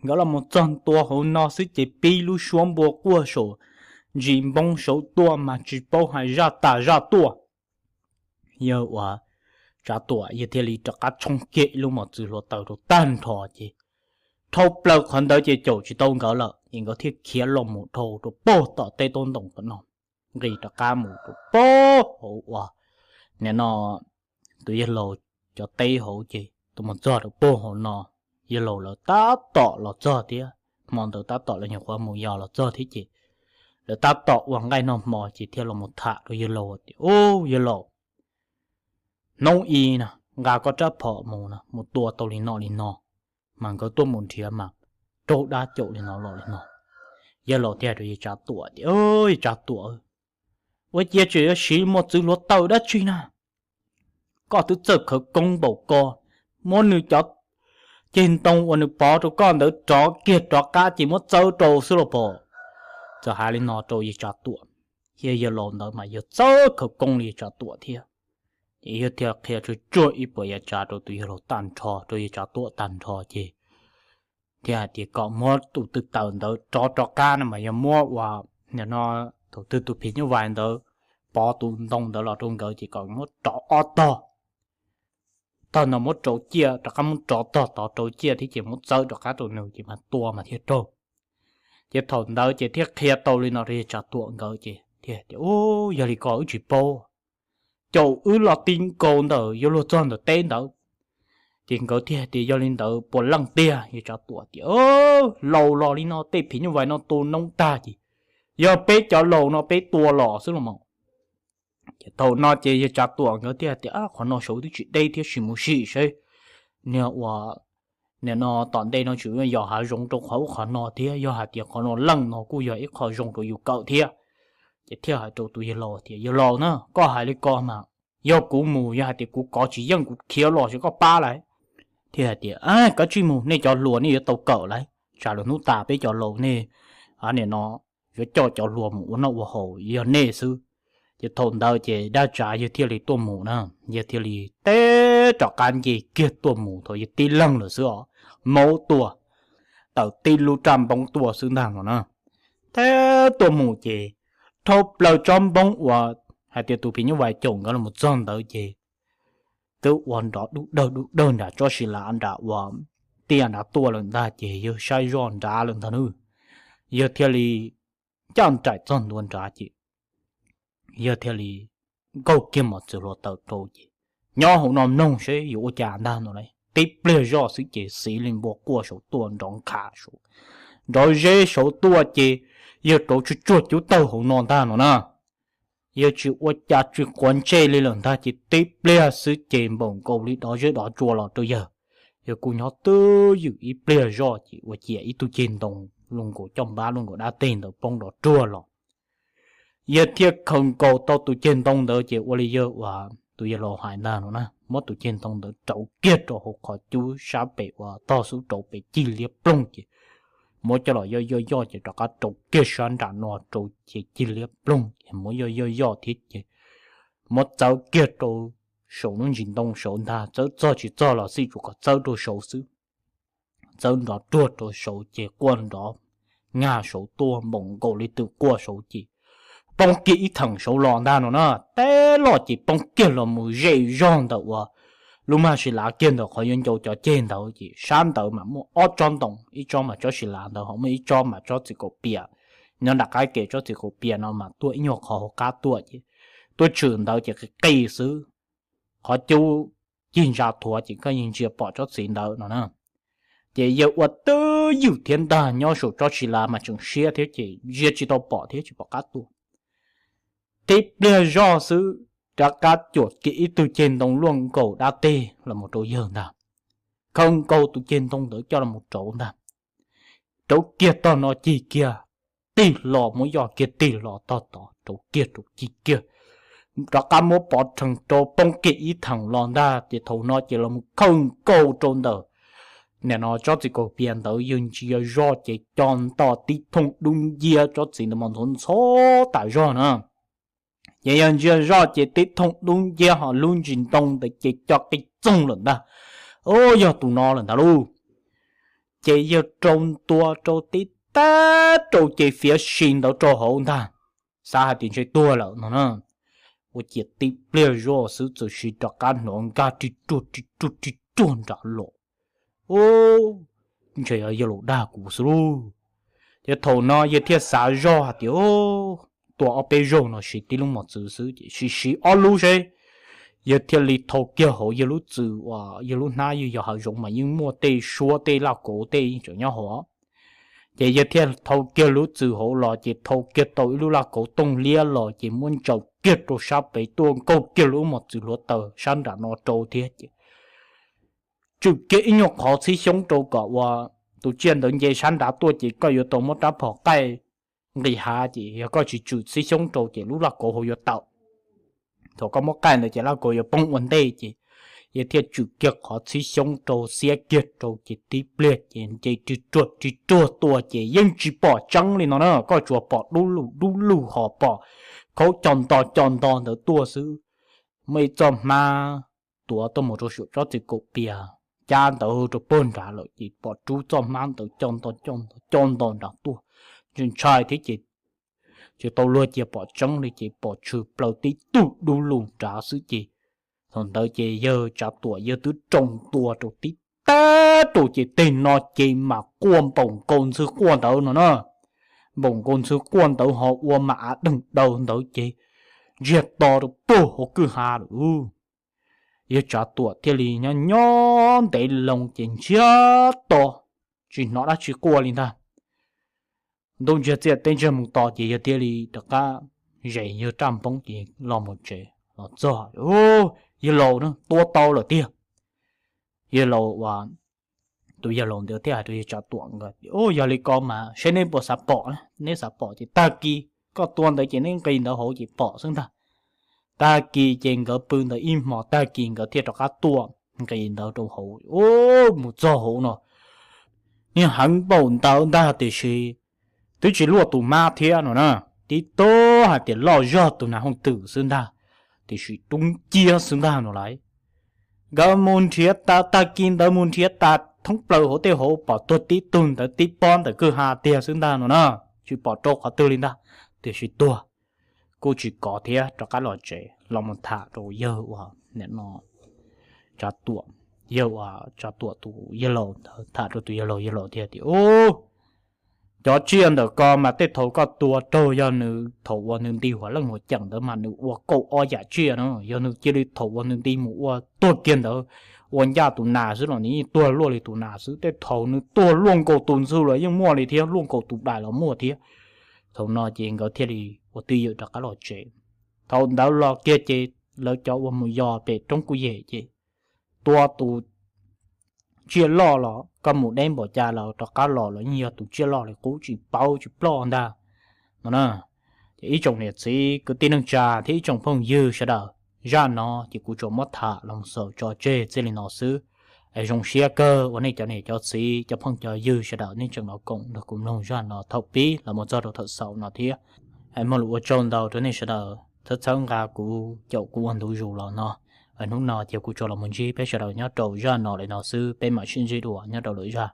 Nkawd los mus txog ntua hauv no xwb ces pib lub suab npua quaj saum ntsis npoo saud tuaj mas tsis paub hais zaj tas zaj tuaj. Yawg ua Tsav Tuam yawg thiaj li rov qab tshoob kiag ib lub mos txwv hluav taws rau tag nrho ces dhau plaws qhov ntawd ces caum tsis tau nkawd lawm ces nkawd thiaj khiav los mus dhau rau pag tom teb taub ntoos tom no, nqis rov qab mus rau pag hauv uas nim no tus yawg laus cov teb hauv ces tus mus txog rau pag hauv no, yawg laus lawv tab tom los txog thiab, hmo ntawd tab tom lawv nyuam qhuav mus yos los txog thiab ces lawv tab tom ua nqaij noj hmo ces thiaj los mus tham rau yawg laus tias, Ub, yawg laus, hnub i na nqa koj rab phom mus na mus tua tau li no li no, mas nkawd tuaj mus nrhiav mas raug dab caum li no los li no. Yawg laus thiaj hais rau yawg Tsav Tuam tias, Yawg Tsav Tuam, ua cia tseem yuav siv mos txwv hluav taws dab tsi na, koj twb txawj khawv koob npaum ko, muab nws cov ceg ntoo uas nws pov rau koj ntawd rov kiag rov qab ces muab txawb rau xwb los pom. Txawm hais li no rau yawg Tsav Tuam, yawg laus ntawd mas yawg txawj khawv koob li yawg Tsav Tuam thiab. Ces yawg thiaj qhia tsuag tsuag ib puas yav tsav rau tus yawg laus tag nrho, rau yawg Tsav Tuam tag nrho ces thiaj hais tias kom muab tus tw taws ntawd rov rov qab no mas yog muab ua, nim no thaum twg tus phim nyuj vais ntawd pov tus ntoo ntawd los rau nkawd ces kom muab rov ob tog, tog ntawd muab rau ciaj rov qab, muab rov tog tod rau ciaj thiab ces muab txawb rov qab rau nws ces mas tua mas thiaj raug. Ces thaum ntawd ces thiaj qhia tau li no rau yawg Tsav Tuam nkawd ces thiaj tias, Ub, yog li ko wb tsis paub, caum wb los ti nkaus ntawm yuav luag txog ntawm teb ntawd. Ces nkawd thiaj tias, Yog li ntawd puas leej tiag? Yawg Tsav Tuam tias, Laus los li no tej phim nyuj vais no tua noob tag ces yog peb cov laus no peb tua los xwb los mas. Ces thaum no ces yawg Tsav Tuam nkawd thiaj tias, Qhov no saud twb tsis deb thiab, sim mus sim seb niag ua, nim no tom ntej no tseem yog hav zoov rau qhov ub qhov no thiab, yog hais tias qhov no leej no kuj yog ib qho zoo rau yus kawm thiab. Ces thiaj hais rau tus yawg laus tias, Yawg laus na, koj hais li ko mas yog kuv mus, yog hais tias kuv kov tsis yeej kuv khiav los ces koj pab lauj. Thiaj hais tias, Kav tsij mus, nej cov hluas nej yuav tau kawm lauj, tsam lwm hnub tas peb cov laus nej, nim no yuav coj cov hluas mus ua noj ua haus yog nej xwb. Ces thaum ntawd ces dab tsav yawg thiaj li tuaj mus na, yawg thiaj li teb rov qab nce kiag tuaj mus thaum yawg tib leeg lawm xwb os, maub tuaj, tawm tib lub raj npoob tuaj xwb ntag no na. Teb tuaj mus ces dhau plaws tsob npoob uas hais tias tus phim nyuj vais caum nkawd los txog ntawd ces twb ua nrov dub dawg dub dawg nram tsob si lav nram uas tiaj nrad tuaj lawm ntag ces yawg saib zoj nrad lawm ntag nawb. Yawg thiaj li ncaj nraim txog ntua nrad ces yawg thiaj li nkaug kiag mos txwv hluav taws rau ces nyob hauv no mloog seb yuav ua cas ntag no lauj. Tib pliag zoj xwb ces xiv li npua quaj saud tuaj, nrov nqha saud, nrov zeb saud tuaj ces yawg rauv tsuag tsuag cub tawg hauv no ntag no na. Yawg tsis ua cas tsis quav ntsej li lawm ntag ces tib pliag xwb ces npaum nkaus li dov zeb dov tsua los rau yawg. Yawg kuj nyob twj ywm ib pliag zoj ces ua ciav ib tug ceg ntoo luaj nkaus coj npab luaj nkaus dab teg ntawd poob nrov ruag los. Yawg thiaj khaws nkaus tau tus ceg ntoo ntawd ces ua li yawg uas tus yawg laus hais ntag no na, muab tus ceg ntoo ntawd rauv kiag rau hauv qhov cub sab pem uas tog xub rau pem cig liab ploog ces muab coj los yoj yoj yoj ces rov qab rau kiag sab nram no rau ces cig liab ploog ces muab yoj yoj yoj thiab ces muab txawb kiag rau saum lub ntsis ntoo saud ntag, txawb txog tsis txog los xij tsuas kom txawb rau saud xwb. Txawb nrov ruag rau saud ces quaj nrov nyag saud tuaj npaum nkaus li twm quaj saud ces poob kiag ib theem saud los ntag no na, teb loj ces poob kiag los mus ze zog ntawm uas lub maj si lav kiag ntawm qhov yuav ncau cov ceg ntawd ces sab ntawd mas muaj ob tsob ntoo, ib tsob mas tsob si lav ntawd ho muaj ib tsob mas tsob txiv kaum pias. Nyob nram qab ke tsob txiv kaum pias no mas tuaj ib nyuag qhov hauv qab tuaj ces tuaj tshwm ntawd ces qis qis xwb, qhov cub cig ntsa thuav ces koj yeej ntsia pom tsob txiv ntawd no na. Ces yawg ua twj ywm thiab ntag, nyob saum tsob si lav mas tseem siab thiab ces ntsia tsis tau pom thiab tsis pom qab tuaj. Tib pliag zoj xwb, rov qab cuam kiag ib tug ceg ntoo luaj nkaus dab teg los mus rau yawg ntag, khaws nkaus tus ceg ntoo ntawd coj los rauv ntag, rauv kiag tog no cig kiag, tig los muab yoj kiag tig los tog tod rauv kiag rau cig kiag, rov qab muab pov rhees rau poob kiag ib theem los ntag ces thaum no ces los mus khaws nkaus rau ntawm nim no tsob txiv kaum pias ntawd yawg ntsia zoj ces co nto tib thooj dub nciab, tsob txiv ntawd mas ntxhov ntxhov tas zog na. Ces yawg ntsia zoj ces tib thooj dub nciab ho lub ntsis ntoo ntawd ces co qis txoog lawm ntag. Ub, yog tus no lawm ntag lauj. Ces yawg rau ntua rau tib tag rau ces fiav si ntawd rau hauv ntag, xav hais tias ntshe tuag lawm no na. Ua ciav tib pliag zoj xwb txawm sis rov qab hnov nkag ri ruag ri ruag ri ruag nram los. Ub, ntshe yog yawg laus dag kuv xwb lauj. Ces thaum no yawg thiaj xav zoj hais tias, tua ob peb zaug no siv tib lub mos txwv xwb ces siv siv ob lub seb. Yawg thiaj li thau kiag hauv yawg lub txwv uas yawg lub hnab yawg yog hav zoov mas yeej muaj tej suab tej laj kauv tej yeej tseem nyob hauv. Ces yawg thiaj thau kiag lub txwv hauv los ces thau kiag tau ib lub laj kauv tooj liab los ces muab ntsaws kiag rau sab pem tuaj nkaug kiag lub mos txwv hluav taws sab nram no rau thiab ces tswm kiag ib nyuag qhov txhib xyoob rau kom uas tus tsiaj ntawd nce sab nrad tuaj ces koj yuav tau muab rab phom qaij nqis hav ces yog koj tsis tswm txhib xyoob rau ces lub laj kauv hauv yuav tawm. Thaum koj muab qaij ntawd ces laj kauv yuav poob ua ntej ces yawg thiaj tswm kiag qhov txhib xyoob rau xiab kiag rau ces tib pliag ces nce ri ruag ri ruag tuaj ces yeej tsis pom tseeb li no na, koj tsuas pom dub lug dub lug ho pom khaub co nto co nto ntawd tuaj xwb. Muaj ib txoj hmab tuav tuaj mus rau saum tsob txiv kaum pias, cab ntawd rau puag nrad lawm ces pom rub txoj hmab ntawd co nto co nto co nto nrad tuaj, ntshai ntshai thiab ces tsis tau luag cia pom tseeb li ces pom tshwm plaws tib tug dub lug nrad xwb ces thaum ntawd ces yawg Tsav Tuam yawg twb rau ntua rau tib tag rau ces teg no ces mas quaj npaum nkaus ntxhw quaj ntawd no na, npaum nkaus ntxhw quaj ntawd ho ua mam av deeg daws ntawd ces ntsiag to rau puag hauv kwj ha lawm. Yawg Tsav Tuam thiaj li nyob nyob ntev loo ces ntsiag to, tsis hnov dab tsi quaj li ntag. Ntuj ntsiag txiaj teb ntsiag mus to ces yawg thiaj li rov qab zes yawg raj npoob ces los mus tsev los txog, yawg laus na tua tau lawm tiag. Yawg laus uas tus yawg laus ntawd thiaj hais rau yawg Tsav Tuam nkawd, yog li ko mas seb neb puas xav pom, neb xav pom ces tag kis koj tua ntawd ces neb nqis ntawd hauv ces pom xwb ntag. Tag kis ces nkawd pw ntawd ib hmos tag kis nkawd thiaj rov qab tuaj nqis ntawd rau hauv, mus txog hauv no niag heev npaum ntawd ntag tiam sis twb tsis luaj tus mab thiab no na, tib tug hais tias loj zog tus nas hooj twm xwb ntag, tiam sis dub nciab xwb ntag no lauj. Nkawd mus nrhiav tas tag kis ntawd mus nrhiav tas thoob plaws hauv tej hauv pom tuag tib tug ntawd tib pob ntawm kwj ha tiag xwb ntag no na, tsis pom rau qhov twg li ntag, tiam sis tuag kuj tsis kov thiab rov qab los tsev los mus tham rau yawg uas nim no Tsav Tuam, yawg uas Tsav Tuam tus yawg laus ntawd tham rau tus yawg laus, yawg laus thiaj tias, Ub, cov tsiaj ntawm ko mas tej thaum koj tua raug yog nws thaum uas nws nti huam leej huam ceem ntawd mas nws ua kaum ob yam tsiaj na, yog nws cia li thaum uas nws nti mus ua tuag kiag ntawd ua ncaj tus nas xwb los nws yeej tuag luaj li tus nas xwb, tej thaum nws tuag luaj nkaus tus ntxhw los yeej muaj li thiab, luaj nkaus tus dais los muaj thiab. Thaum no ces nkawd thiaj li ua twj ywm rov qab los tsev. Thaum ntawd los kiag ces lawv cov uas mus yos pem roob kuj yem ces tua tus tsiaj loj los koj mus deb npaum cas los rov qab los los yeej yog tus tsiaj loj li qub tsis paub tsis ploj ntag no na. Ces ib tsoom niam txiv kwv tij neej tsa thiab ib tsoom phooj ywg sawv daws, zaj no ces kuv tsuas muab tham los xaus tso tseg txij li no xwb. Es zoo siab kawg uas nej cov niam cov txiv cov phooj cov ywg sawv daws nej tseem los koom nrog kuv mloog zaj no thaum pib los mus txog rau thaum xaus no thiab. Es muaj lus ua tsaug ntau rau nej sawv daws txhawb txhawb nqa kuv caum kuv ua ntu zus los no. Hnub no ces kuv tsuas los mus ntsib peb sawv daws nyob rau zaj no li no xwb, peb mam sib ntsib dua nyob rau lwm zaj.